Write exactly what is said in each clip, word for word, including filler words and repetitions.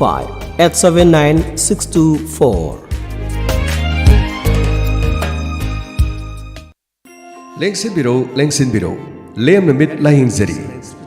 five eight seven nine six two four. ꯂꯦꯡꯁꯤꯟꯕꯤꯔꯧ, ꯂꯦꯡꯁꯤꯟꯕꯤꯔꯧ꯫ ꯂꯦꯝꯅ ꯃꯤꯠ ꯂꯥꯌꯦꯡꯖꯔꯤ꯫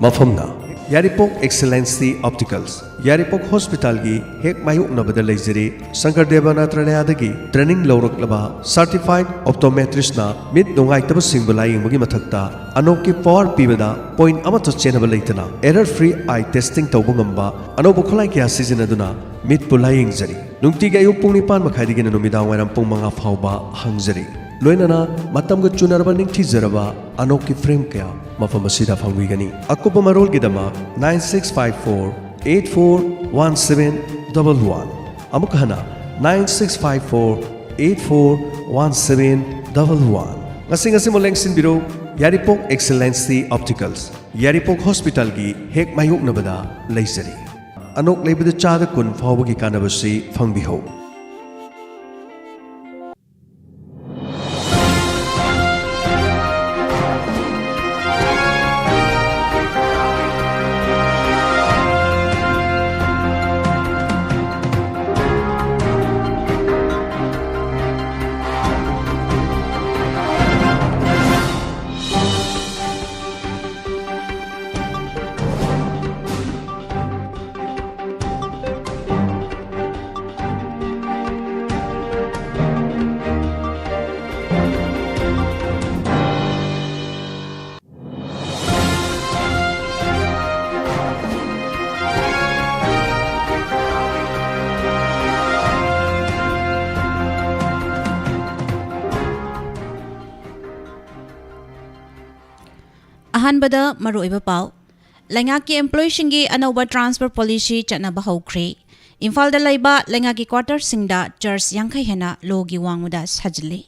ꯃꯐꯝꯅ ꯌꯥꯏꯔꯤꯄꯣꯛ ꯑꯦꯛꯁꯦꯂꯦꯟꯁꯤ ꯑꯣꯞꯇꯤꯀꯜꯁ, ꯌꯥꯏꯔꯤꯄꯣꯛ ꯍꯣꯁꯄꯤꯇꯥꯜꯒꯤ ꯍꯦꯛ ꯃꯥꯌꯣꯛꯅꯕꯗ ꯂꯩꯖꯔꯤ꯫ ꯁꯪꯀꯔꯗꯦꯕ ꯅꯥꯇ꯭ꯔꯥꯂꯌꯥꯗꯒꯤ ꯇ꯭ꯔꯦꯅꯤꯡ ꯂꯧꯔꯛꯂꯕ ꯁꯔꯇꯤꯐꯥꯏꯗ ꯑꯣꯞꯇꯣꯃꯦꯇ꯭ꯔꯤꯁꯅ ꯃꯤꯠ ꯅꯨꯡꯉꯥꯏꯇꯕꯁꯤꯡꯕꯨ ꯂꯥꯌꯦꯡꯕꯒꯤ ꯃꯊꯛꯇ ꯑꯅꯣꯛꯀꯤ ꯄꯋꯥꯔ ꯄꯤꯕꯗ ꯄꯣꯏꯟꯠ ꯑꯃꯠꯇ ꯆꯦꯟꯅꯕ ꯂꯩꯇꯅ ꯑꯦꯔꯔ ꯐ꯭ꯔꯤ ꯑꯥꯏ ꯇꯦꯁꯇꯤꯡ ꯇꯧꯕ ꯉꯝꯕ ꯑꯅꯧꯕ ꯈꯨꯠꯂꯥꯏ ꯀꯌꯥ ꯁꯤꯖꯤꯟꯅꯗꯨꯅ ꯃꯤꯠꯄꯨ ꯂꯥꯌꯦꯡꯖꯔꯤ꯫ ꯅꯨꯡꯇꯤꯒꯤ ꯑꯌꯨꯛ ꯄꯨꯡ ꯅꯤꯄꯥꯟ ꯃꯈꯥꯏꯗꯒꯤꯅ ꯅꯨꯃꯤꯗꯥꯡ ꯋꯥꯏꯔꯝ ꯄꯨꯡ ꯃꯉꯥ ꯐꯥꯎꯕ ꯍꯥꯡꯖꯔꯤ꯫ ꯂꯣꯏꯅꯅ ꯃꯇꯝꯒ ꯆꯨꯅꯔꯕ ꯅꯤꯡꯊꯤꯖꯔꯕ ꯑꯅꯣꯛꯀꯤ ꯐ꯭ꯔꯦꯝ ꯀꯌꯥ ꯃꯐꯝ ꯑꯁꯤꯗ ꯐꯪꯕꯤꯒꯅꯤ꯫ ꯑꯀꯨꯞꯄ ꯃꯔꯣꯜꯒꯤꯗꯃꯛ nine six five four eight four one seven double one꯫ ꯑꯃꯨꯛ ꯍꯟꯅ, nine six five four eight four one seven double one꯫ ꯉꯁꯤ ꯉꯁꯤꯃꯛ ꯂꯦꯡꯁꯤꯟꯕꯤꯔꯧ, ꯌꯥꯏꯔꯤꯄꯣꯛ ꯑꯦꯛꯁꯦꯂꯦꯟꯁꯤ ꯑꯣꯞꯇꯤꯀꯜꯁ, ꯌꯥꯏꯔꯤꯄꯣꯛ ꯍꯣꯁꯄꯤꯇꯥꯜꯒꯤ ꯍꯦꯛ ꯃꯥꯌꯣꯛꯅꯕꯗ ꯂꯩꯖꯔꯤ꯫ ꯑꯅꯣꯛ ꯂꯩꯕꯗ ꯆꯥꯗ ꯀꯨꯟ ꯐꯥꯎꯕꯒꯤ ꯀꯥꯟꯅꯕꯁꯤ ꯐꯪꯕꯤꯍꯧ꯫ ꯑꯍꯥꯟꯕꯗ ꯃꯔꯨꯑꯣꯏꯕ ꯄꯥꯎ꯫ ꯂꯩꯉꯥꯛꯀꯤ ꯑꯦꯝꯄ꯭ꯂꯣꯌꯤꯁꯤꯡꯒꯤ ꯑꯅꯧꯕ ꯇ꯭ꯔꯥꯟꯁꯐꯔ ꯄꯣꯂꯤꯁꯤ ꯆꯠꯅꯕ ꯍꯧꯈ꯭ꯔꯦ꯫ ꯏꯝꯐꯥꯜꯗ ꯂꯩꯕ ꯂꯩꯉꯥꯛꯀꯤ ꯀ꯭ꯋꯥꯇꯔꯁꯤꯡꯗ ꯆꯔꯆ ꯌꯥꯡꯈꯩ ꯍꯦꯟꯅ ꯂꯣꯒꯤ ꯋꯥꯡꯃꯗ ꯁꯥꯖꯤꯜꯂꯤ꯫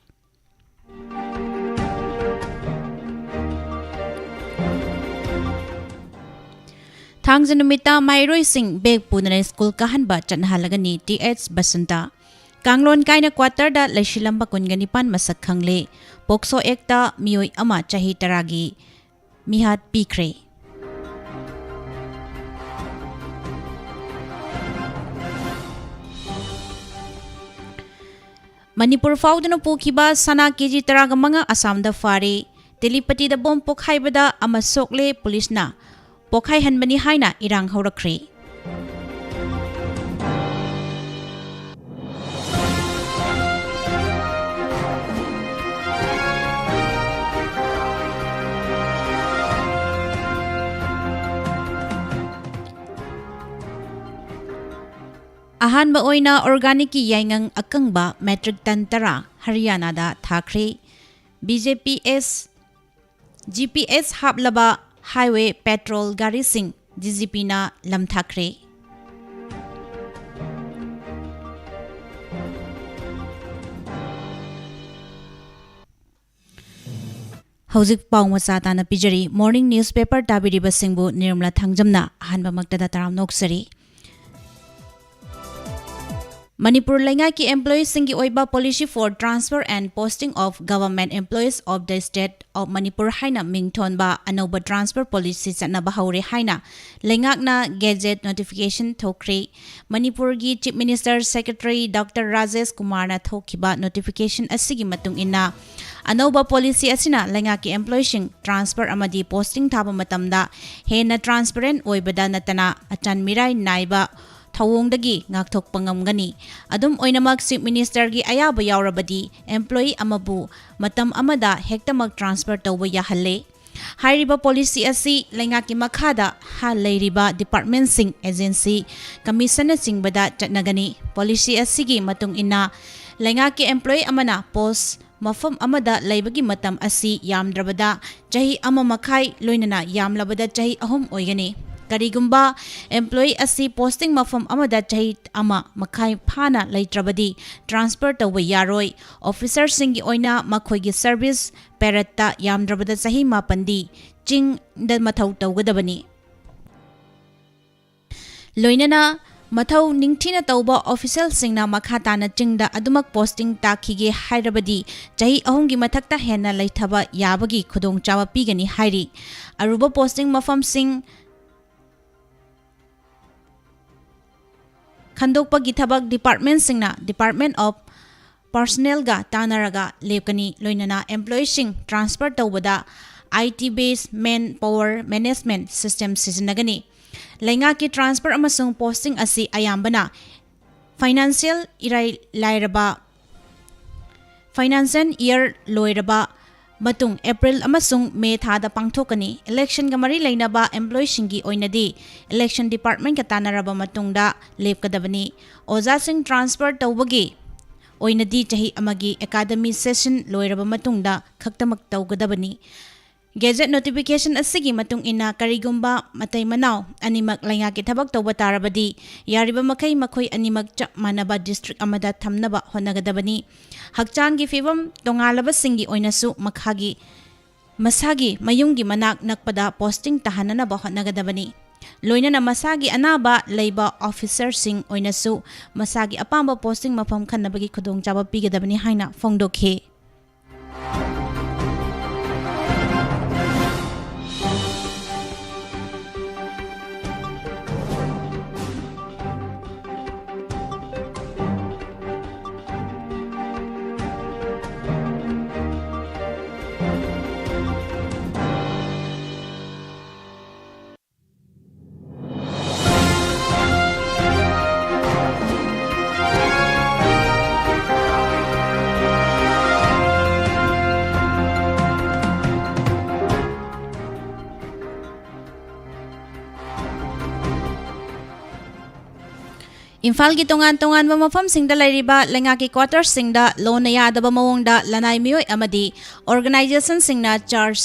ꯊꯥꯡꯖ ꯅꯨꯃꯤꯠꯇ ꯃꯍꯩꯔꯣꯏꯁꯤꯡ ꯕꯦꯒ ꯄꯨꯗꯅ ꯁ꯭ꯀꯨꯜ ꯀꯥꯍꯟꯕ ꯆꯠꯅꯍꯜꯂꯒꯅꯤ, ꯇꯤ ꯑꯦꯆ ꯕꯁꯟꯇ꯫ ꯀꯥꯡꯂꯣꯟ ꯀꯥꯏꯅ ꯀ꯭ꯋꯥꯇꯔꯗ ꯂꯩꯁꯤꯜꯂꯝꯕ ꯀꯨꯟꯒ ꯅꯤꯄꯥꯟ ꯃꯁꯛ ꯈꯪꯂꯦ꯫ ꯄꯣꯛꯁꯣ ꯑꯦꯛꯇ ꯃꯤꯑꯣꯏ ꯑꯃ ꯆꯍꯤ ꯇꯔꯥꯒꯤ ꯃꯤꯍꯥꯠ ꯄꯤꯈ꯭ꯔꯦ꯫ ꯃꯅꯤꯄꯨꯔ ꯐꯥꯎꯗꯨꯅ ꯄꯨꯈꯤꯕ ꯁꯅꯥ ꯀꯦ ꯖꯤ ꯇꯔꯥꯒ ꯃꯉꯥ ꯑꯁꯥꯝꯗ ꯐꯥꯔꯦ꯫ ꯇꯦꯂꯤꯄꯇꯤꯗ ꯕꯣꯝ ꯄꯣꯈꯥꯏꯕꯗ ꯑꯃ ꯁꯣꯛꯂꯦ, ꯄꯨꯂꯤꯁꯅ ꯄꯣꯈꯥꯏꯍꯟꯕꯅꯤ ꯍꯥꯏꯅ ꯏꯔꯥꯡ ꯍꯧꯔꯛꯈ꯭ꯔꯦ꯫ ꯑꯍꯥꯟꯕ ꯑꯣꯏꯅ ꯑꯣꯔꯒꯥꯅꯤꯛꯀꯤ ꯌꯥꯏꯉꯪ ꯑꯀꯪꯕ ꯃꯦꯇ꯭ꯔꯤꯛ ꯇꯟ ꯇꯔꯥ ꯍꯔꯤꯌꯥꯅꯥꯗ ꯊꯥꯈ꯭ꯔꯦ꯫ B J P S, G P S ꯍꯥꯞꯂꯕ ꯍꯥꯏꯋꯦ ꯄꯦꯇ꯭ꯔꯣꯜ ꯒꯥꯔꯤꯁꯤꯡ ꯗꯤ ꯖꯤ ꯄꯤꯅ ꯂꯝꯊꯥꯈ꯭ꯔꯦ꯫ ꯍꯧꯖꯤꯛ ꯄꯥꯎ ꯃꯆꯥ ꯇꯥꯅ ꯄꯤꯖꯔꯤ꯫ Morning newspaper ꯇꯥꯕꯤꯔꯤꯕꯁꯤꯡꯕꯨ ꯅꯤꯔꯃꯂꯥ ꯊꯥꯡꯖꯝꯅ ꯑꯍꯥꯟꯕꯃꯛꯇꯗ ꯇꯔꯥꯝꯅ ꯑꯣꯛꯆꯔꯤ꯫ ꯃꯅꯤꯄꯨꯔ ꯂꯩꯉꯥꯛꯀꯤ ꯑꯦꯝꯄ꯭ꯂꯣꯌꯤꯁꯤꯡꯒꯤ ꯑꯣꯏꯕ Policy for Transfer and Posting of Government Employees of the State of Manipur ꯍꯥꯏꯅ ꯃꯤꯡ ꯊꯣꯟꯕ ꯑꯅꯧꯕ ꯇ꯭ꯔꯥꯟꯁꯐꯔ ꯄꯣꯂꯤꯁꯤ ꯆꯠꯅꯕ ꯍꯧꯔꯦ ꯍꯥꯏꯅ ꯂꯩꯉꯥꯛꯅ ꯒꯦꯖꯦꯠ ꯅꯣꯇꯤꯐꯤꯀꯦꯁꯟ ꯊꯣꯛꯈ꯭ꯔꯦ꯫ ꯃꯅꯤꯄꯨꯔꯒꯤ chief minister secretary doctor Rajesh ꯀꯨꯃꯥꯔꯅ ꯊꯣꯛꯈꯤꯕ ꯅꯣꯇꯤꯐꯤꯀꯦꯁꯟ ꯑꯁꯤꯒꯤ ꯃꯇꯨꯡ ꯏꯟꯅ, ꯑꯅꯧꯕ ꯄꯣꯂꯤꯁꯤ ꯑꯁꯤꯅ ꯂꯩꯉꯥꯛꯀꯤ ꯑꯦꯝꯄ꯭ꯂꯣꯌꯤꯁꯤꯡ ꯇ꯭ꯔꯥꯟꯁꯐꯔ ꯑꯃꯗꯤ ꯄꯣꯁꯇꯤꯡ ꯊꯥꯕ ꯃꯇꯝꯗ ꯍꯦꯟꯅ ꯇ꯭ꯔꯥꯟꯁꯄꯔꯦꯟ ꯑꯣꯏꯕꯗ ꯅꯠꯇꯅ ꯑꯆꯥꯟ ꯃꯤꯔꯥꯏ ꯅꯥꯏꯕ ꯊꯧꯑꯣꯡꯗꯒꯤ ꯉꯥꯛꯊꯣꯛꯄ ꯉꯝꯒꯅꯤ꯫ ꯑꯗꯨꯝ ꯑꯣꯏꯅꯃꯛ, ꯆꯤꯐ ꯃꯤꯅꯤꯁꯇꯔꯒꯤ ꯑꯌꯥꯕ ꯌꯥꯎꯔꯕꯗꯤ ꯑꯦꯝꯄ꯭ꯂꯣꯌꯤ ꯑꯃꯕꯨ ꯃꯇꯝ ꯑꯃꯗ ꯍꯦꯛꯇꯃꯛ ꯇ꯭ꯔꯥꯟꯁꯐꯔ ꯇꯧꯕ ꯌꯥꯍꯜꯂꯦ꯫ ꯍꯥꯏꯔꯤꯕ ꯄꯣꯂꯤꯁꯤ ꯑꯁꯤ ꯂꯩꯉꯥꯛꯀꯤ ꯃꯈꯥꯗ ꯍꯥ-, ꯂꯩꯔꯤꯕ ꯗꯤꯄꯥꯔꯠꯃꯦꯟꯁꯤꯡ, ꯑꯦꯖꯦꯟꯁꯤ, ꯀꯃꯤꯁꯟꯅꯆꯤꯡꯕꯗ ꯆꯠꯅꯒꯅꯤ꯫ ꯄꯣꯂꯤꯁꯤ ꯑꯁꯤꯒꯤ ꯃꯇꯨꯡ ꯏꯟꯅ, ꯂꯩꯉꯥꯛꯀꯤ ꯑꯦꯝꯄ꯭ꯂꯣꯌꯤ ꯑꯃꯅ ꯄꯣꯁ ꯃꯐꯝ ꯑꯃꯗ ꯂꯩꯕꯒꯤ ꯃꯇꯝ ꯑꯁꯤ ꯌꯥꯝꯗ꯭ꯔꯕꯗ ꯆꯍꯤ ꯑꯃ ꯃꯈꯥꯏ, ꯂꯣꯏꯅꯅ ꯌꯥꯝꯂꯕꯗ ꯆꯍꯤ ꯑꯍꯨꯝ ꯑꯣꯏꯒꯅꯤ꯫ ꯀꯔꯤꯒꯨꯝꯕ ꯑꯦꯝꯄ꯭ꯂꯣꯌꯤ ꯑꯁꯤ ꯄꯣꯁꯇꯤꯡ ꯃꯐꯝ ꯑꯃꯗ ꯆꯍꯤ ꯑꯃ ꯃꯈꯥꯏ ꯐꯥꯅ ꯂꯩꯇ꯭ꯔꯕꯗꯤ, ꯇ꯭ꯔꯥꯟꯁꯐꯔ ꯇꯧꯕ ꯌꯥꯔꯣꯏ꯫ ꯑꯣꯐꯤꯁꯔꯁꯤꯡꯒꯤ ꯑꯣꯏꯅ ꯃꯈꯣꯏꯒꯤ ꯁꯔꯚꯤꯁ ꯄꯦꯔꯠꯇ ꯌꯥꯝꯗ꯭ꯔꯕꯗ ꯆꯍꯤ ꯃꯥꯄꯟꯗꯤ ꯆꯤꯡꯗ ꯃꯊꯧ ꯇꯧꯒꯗꯕꯅꯤ꯫ ꯂꯣꯏꯅꯅ ꯃꯊꯧ ꯅꯤꯡꯊꯤꯅ ꯇꯧꯕ ꯑꯣꯐꯤꯁꯦꯜꯁꯤꯡꯅ ꯃꯈꯥ ꯇꯥꯅ ꯆꯤꯡꯗ ꯑꯗꯨꯃꯛ ꯄꯣꯁꯇꯤꯡ ꯇꯥꯈꯤꯒꯦ ꯍꯥꯏꯔꯕꯗꯤ, ꯆꯍꯤ ꯑꯍꯨꯝꯒꯤ ꯃꯊꯛꯇ ꯍꯦꯟꯅ ꯂꯩꯊꯕ ꯌꯥꯕꯒꯤ ꯈꯨꯗꯣꯡꯆꯥꯕ ꯄꯤꯒꯅꯤ ꯍꯥꯏꯔꯤ꯫ ꯑꯔꯨꯕ ꯄꯣꯁꯇꯤꯡ ꯃꯐꯝꯁꯤꯡ ꯈꯟꯗꯣꯛꯄꯒꯤ ꯊꯕꯛ ꯗꯤꯄꯥꯔꯠꯃꯦꯟꯁꯤꯡꯅ Department of ꯄꯔꯁꯅꯦꯜꯒ ꯇꯥꯟꯅꯔꯒ ꯂꯦꯞꯀꯅꯤ꯫ ꯂꯣꯏꯅꯅ employeeꯁꯤꯡ transfer ꯇꯧꯕꯗ I T based man power management system ꯁꯤꯖꯤꯟꯅꯒꯅꯤ꯫ ꯂꯩꯉꯥꯛꯀꯤ transfer ꯑꯃꯁꯨꯡ posting ꯑꯁꯤ ꯑꯌꯥꯝꯕꯅ financial ꯏꯔꯥꯏ ꯂꯥꯏꯔꯕ, financial year ꯂꯣꯏꯔꯕ ꯃꯇꯨꯡ April ꯑꯃꯁꯨꯡ May ꯊꯥꯗ ꯄꯥꯡꯊꯣꯛꯀꯅꯤ꯫ Electionꯒ ꯃꯔꯤ ꯂꯩꯅꯕ employeeꯁꯤꯡꯒꯤ ꯑꯣꯏꯅꯗꯤ election departmentꯀ ꯇꯥꯟꯅꯔꯕ ꯃꯇꯨꯡꯗ ꯂꯦꯞꯀꯗꯕꯅꯤ꯫ ꯑꯣꯖꯥꯁꯤꯡ transfer ꯇꯧꯕꯒꯤ ꯑꯣꯏꯅꯗꯤ ꯆꯍꯤ ꯑꯃꯒꯤ academy session ꯂꯣꯏꯔꯕ ꯃꯇꯨꯡꯗ ꯈꯛꯇꯃꯛ ꯇꯧꯒꯗꯕꯅꯤ꯫ Gazette notification ꯑꯁꯤꯒꯤ ꯃꯇꯨꯡ ꯏꯟꯅ, ꯀꯔꯤꯒꯨꯝꯕ ꯃꯇꯩ ꯃꯅꯥꯎ ꯑꯅꯤꯃꯛ ꯂꯩꯉꯥꯛꯀꯤ ꯊꯕꯛ ꯇꯧꯕ ꯇꯥꯔꯕꯗꯤ, ꯌꯥꯔꯤꯕ ꯃꯈꯩ ꯃꯈꯣꯏ ꯑꯅꯤꯃꯛ ꯆꯞ ꯃꯥꯟꯅꯕ district ꯑꯃꯗ ꯊꯝꯅꯕ ꯍꯣꯠꯅꯒꯗꯕꯅꯤ꯫ ꯍꯛꯆꯥꯡꯒꯤ ꯐꯤꯕꯝ ꯇꯣꯉꯥꯜꯂꯕꯁꯤꯡꯒꯤ ꯑꯣꯏꯅꯁꯨ ꯃꯈꯥꯒꯤ, ꯃꯁꯥꯒꯤ ꯃꯌꯨꯝꯒꯤ ꯃꯅꯥꯛ ꯅꯛꯄꯗ posting ꯇꯥꯍꯟꯅꯅꯕ ꯍꯣꯠꯅꯒꯗꯕꯅꯤ꯫ ꯂꯣꯏꯅꯅ ꯃꯁꯥꯒꯤ ꯑꯅꯥꯕ ꯂꯩꯕ officerꯁꯤꯡ ꯑꯣꯏꯅꯁꯨ ꯃꯁꯥꯒꯤ ꯑꯄꯥꯝꯕ posting ꯃꯐꯝ ꯈꯟꯅꯕꯒꯤ ꯈꯨꯗꯣꯡꯆꯥꯕ ꯄꯤꯒꯗꯕꯅꯤ ꯍꯥꯏꯅ ꯐꯣꯡꯗꯣꯛꯈꯤ꯫ ꯏꯝꯐꯥꯜꯒꯤ ꯇꯣꯉꯥꯟ ꯇꯣꯉꯥꯟꯕ ꯃꯐꯝꯁꯤꯡꯗ ꯂꯩꯔꯤꯕ ꯂꯩꯉꯥꯛꯀꯤ quarterꯁꯤꯡꯗ ꯂꯣꯟꯅ ꯌꯥꯗꯕ ꯃꯑꯣꯡꯗ ꯂꯅꯥꯏ ꯃꯤꯑꯣꯏ ꯑꯃꯗꯤ organizationꯁꯤꯡꯅ church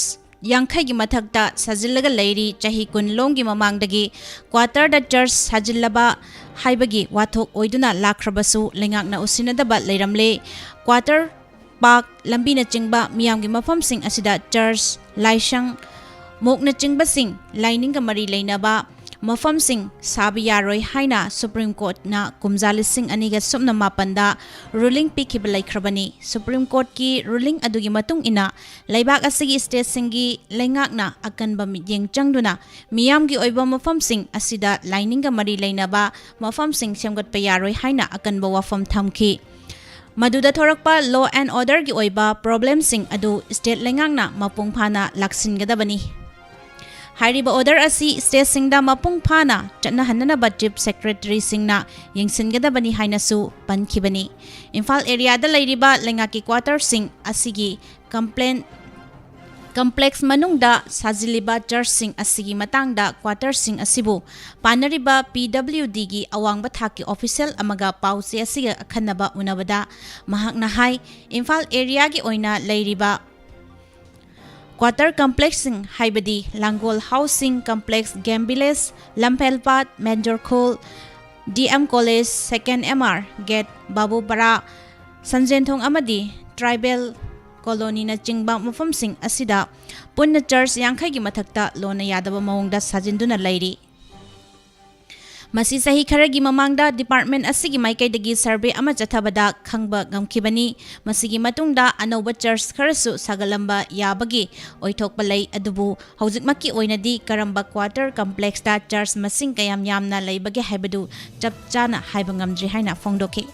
ꯌꯥꯡꯈꯩꯒꯤ ꯃꯊꯛꯇ ꯁꯥꯖꯤꯜꯂꯒ ꯂꯩꯔꯤ꯫ ꯆꯍꯤ ꯀꯨꯟ ꯂꯣꯝꯒꯤ ꯃꯃꯥꯡꯗꯒꯤ quarterꯗ church ꯁꯥꯖꯤꯜꯂꯕ ꯍꯥꯏꯕꯒꯤ ꯋꯥꯊꯣꯛ ꯑꯣꯏꯗꯨꯅ ꯂꯥꯛꯈ꯭ꯔꯕꯁꯨ, ꯂꯩꯉꯥꯛꯅ ꯎꯁꯤꯟꯅꯗꯕ ꯂꯩꯔꯝꯂꯦ꯫ Quarter, park, ꯂꯝꯕꯤꯅꯆꯤꯡꯕ ꯃꯤꯌꯥꯝꯒꯤ ꯃꯐꯝꯁꯤꯡ ꯑꯁꯤꯗ church, ꯂꯥꯏꯁꯪ, ꯃꯣꯛꯅꯆꯤꯡꯕꯁꯤꯡ, ꯂꯥꯏꯅꯤꯡꯒ ꯃꯔꯤ ꯂꯩꯅꯕ ꯃꯐꯝꯁꯤꯡ ꯁꯥꯕ ꯌꯥꯔꯣꯏ ꯍꯥꯏꯅ Supreme Courtꯅ ꯀꯨꯝꯖꯥ ꯂꯤꯁꯤꯡ ꯑꯅꯤꯒ ꯁꯨꯞꯅ ꯃꯥꯄꯟꯗ ruling ꯄꯤꯈꯤꯕ ꯂꯩꯈ꯭ꯔꯕꯅꯤ꯫ Supreme Courtꯀꯤ ruling ꯑꯗꯨꯒꯤ ꯃꯇꯨꯡ ꯏꯟꯅ, ꯂꯩꯕꯥꯛ ꯑꯁꯤꯒꯤ stateꯁꯤꯡꯒꯤ ꯂꯩꯉꯥꯛꯅ ꯑꯀꯟꯕ ꯃꯤꯠꯌꯦꯡ ꯆꯪꯗꯨꯅ ꯃꯤꯌꯥꯝꯒꯤ ꯑꯣꯏꯕ ꯃꯐꯝꯁꯤꯡ ꯑꯁꯤꯗ ꯂꯥꯏꯅꯤꯡꯒ ꯃꯔꯤ ꯂꯩꯅꯕ ꯃꯐꯝꯁꯤꯡ ꯁꯦꯝꯒꯠꯄ ꯌꯥꯔꯣꯏ ꯍꯥꯏꯅ ꯑꯀꯟꯕ ꯋꯥꯐꯝ ꯊꯝꯈꯤ꯫ ꯃꯗꯨꯗ ꯊꯣꯔꯛꯄ law and orderꯒꯤ ꯑꯣꯏꯕ problemꯁꯤꯡ ꯑꯗꯨ state ꯂꯩꯉꯥꯛꯅ ꯃꯄꯨꯡ ꯐꯥꯅ ꯂꯥꯛꯁꯤꯟꯒꯗꯕꯅꯤ꯫ ꯍꯥꯏꯔꯤꯕ order ꯑꯁꯤ stateꯁꯤꯡꯗ ꯃꯄꯨꯡ ꯐꯥꯅ ꯆꯠꯅꯍꯟꯅꯅꯕ Chief Secretaryꯁꯤꯡꯅ ꯌꯦꯡꯁꯤꯟꯒꯗꯕꯅꯤ ꯍꯥꯏꯅꯁꯨ ꯄꯟꯈꯤꯕꯅꯤ꯫ ꯏꯝꯐꯥꯜ areaꯗ ꯂꯩꯔꯤꯕ ꯂꯩꯉꯥꯛꯀꯤ quarterꯁꯤꯡ ꯑꯁꯤꯒꯤ complaint complex ꯃꯅꯨꯡꯗ ꯁꯥꯖꯤꯜꯂꯤꯕ churchꯁꯤꯡ ꯑꯁꯤꯒꯤ ꯃꯇꯥꯡꯗ quarterꯁꯤꯡ ꯑꯁꯤꯕꯨ ꯄꯥꯟꯅꯔꯤꯕ PWDꯒꯤ ꯑꯋꯥꯡꯕ ꯊꯥꯛꯀꯤ official ꯑꯃꯒ ꯄꯥꯎꯆꯦ ꯑꯁꯤꯒ ꯑꯈꯟꯅꯕ ꯎꯅꯕꯗ ꯃꯍꯥꯛꯅ ꯍꯥꯏ, ꯏꯝꯐꯥꯜ areaꯒꯤ ꯑꯣꯏꯅ ꯂꯩꯔꯤꯕ quarter complexꯁꯤꯡ ꯍꯥꯏꯕꯗꯤ ꯂꯥꯡꯒꯣꯜ housing complex, Game Village, ꯂꯝꯐꯦꯜꯄꯥꯠ, ꯃꯦꯟꯖꯣꯔꯈꯣꯜ, DM College, Second MR Gate, ꯕꯥꯕꯨꯄꯥꯔꯥ, ꯁꯟꯖꯦꯟꯊꯣꯡ ꯑꯃꯗꯤ Tribal Colonyꯅꯆꯤꯡꯕ ꯃꯐꯝꯁꯤꯡ ꯑꯁꯤꯗ ꯄꯨꯟꯅ church ꯌꯥꯡꯈꯩꯒꯤ ꯃꯊꯛꯇ ꯂꯣꯟꯅ ꯌꯥꯗꯕ ꯃꯑꯣꯡꯗ ꯁꯥꯖꯤꯟꯗꯨꯅ ꯂꯩꯔꯤ꯫ ꯃꯁꯤ ꯆꯍꯤ ꯈꯔꯒꯤ ꯃꯃꯥꯡꯗ department ꯑꯁꯤꯒꯤ ꯃꯥꯏꯀꯩꯗꯒꯤ survey ꯑꯃ ꯆꯠꯊꯕꯗ ꯈꯪꯕ ꯉꯝꯈꯤꯕꯅꯤ꯫ ꯃꯁꯤꯒꯤ ꯃꯇꯨꯡꯗ ꯑꯅꯧꯕ church ꯈꯔꯁꯨ ꯁꯥꯒꯠꯂꯝꯕ ꯌꯥꯕꯒꯤ ꯑꯣꯏꯊꯣꯛꯄ ꯂꯩ, ꯑꯗꯨꯕꯨ ꯍꯧꯖꯤꯛꯃꯛꯀꯤ ꯑꯣꯏꯅꯗꯤ ꯀꯔꯝꯕ quarter complexꯇ church ꯃꯁꯤꯡ ꯀꯌꯥꯝ ꯌꯥꯝꯅ ꯂꯩꯕꯒꯦ ꯍꯥꯏꯕꯗꯨ ꯆꯞ ꯆꯥꯅ ꯍꯥꯏꯕ ꯉꯝꯗ꯭ꯔꯤ ꯍꯥꯏꯅ ꯐꯣꯡꯗꯣꯛꯈꯤ꯫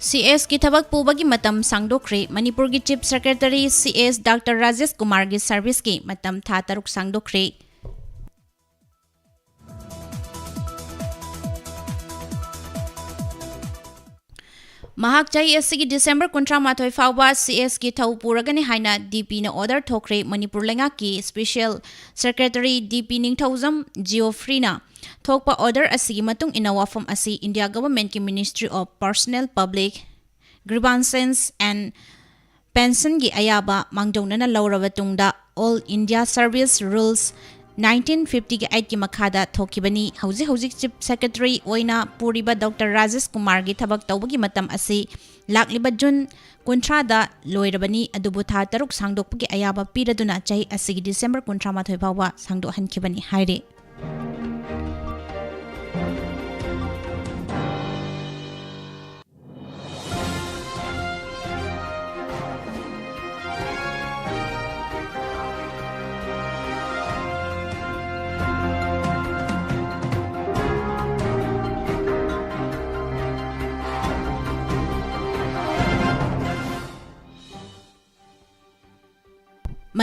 CSꯀꯤ ꯊꯕꯛ ꯄꯨꯕꯒꯤ ꯃꯇꯝ ꯁꯥꯡꯗꯣꯛꯈ꯭ꯔꯦ꯫ ꯃꯅꯤꯄꯨꯔꯒꯤ Chief Secretary CS Doctor Rajesh ꯀꯨꯃꯥꯔꯒꯤ serviceꯀꯤ ꯃꯇꯝ ꯊꯥ ꯇꯔꯨꯛ ꯁꯥꯡꯗꯣꯛꯈ꯭ꯔꯦ꯫ ꯃꯍꯥꯛ ꯆꯍꯤ ꯑꯁꯤꯒꯤ December ꯀꯨꯟꯊ꯭ꯔꯥ ꯃꯥꯊꯣꯏ ꯐꯥꯎꯕ CSꯀꯤ ꯊꯧ ꯄꯨꯔꯒꯅꯤ ꯍꯥꯏꯅ DPꯅ order ꯊꯣꯛꯈ꯭ꯔꯦ꯫ ꯃꯅꯤꯄꯨꯔ ꯂꯩꯉꯥꯛꯀꯤ Special Secretary DP ꯅꯤꯡꯊꯧꯖꯝ Geoffreyꯅ ꯊꯣꯛꯄ order ꯑꯁꯤꯒꯤ ꯃꯇꯨꯡ ꯏꯟꯅ ꯋꯥꯐꯝ ꯑꯁꯤ India Governmentꯀꯤ Ministry of Personnel, Public Grievances and Pensionꯒꯤ ꯑꯌꯥꯕ ꯃꯥꯡꯖꯧꯅꯅ ꯂꯧꯔꯕ ꯇꯨꯡꯗ All India Service Rules nineteen fifty eightꯀꯤ ꯃꯈꯥꯗ ꯊꯣꯛꯈꯤꯕꯅꯤ꯫ ꯍꯧꯖꯤꯛ ꯍꯧꯖꯤꯛ Chief Secretary ꯑꯣꯏꯅ ꯄꯨꯔꯤꯕ Doctor ꯔꯥꯖꯦꯁ ꯀꯨꯃꯥꯔꯒꯤ ꯊꯕꯛ ꯇꯧꯕꯒꯤ ꯃꯇꯝ ꯑꯁꯤ ꯂꯥꯛꯂꯤꯕ June ꯀꯨꯟꯊ꯭ꯔꯥꯗ ꯂꯣꯏꯔꯕꯅꯤ, ꯑꯗꯨꯕꯨ ꯊꯥ ꯇꯔꯨꯛ ꯁꯥꯡꯗꯣꯛꯄꯒꯤ ꯑꯌꯥꯕ ꯄꯤꯔꯗꯨꯅ ꯆꯍꯤ ꯑꯁꯤꯒꯤ December ꯀꯨꯟꯊ꯭ꯔꯥ ꯃꯥꯊꯣꯏ ꯐꯥꯎꯕ ꯁꯥꯡꯗꯣꯛꯍꯟꯈꯤꯕꯅꯤ ꯍꯥꯏꯔꯤ꯫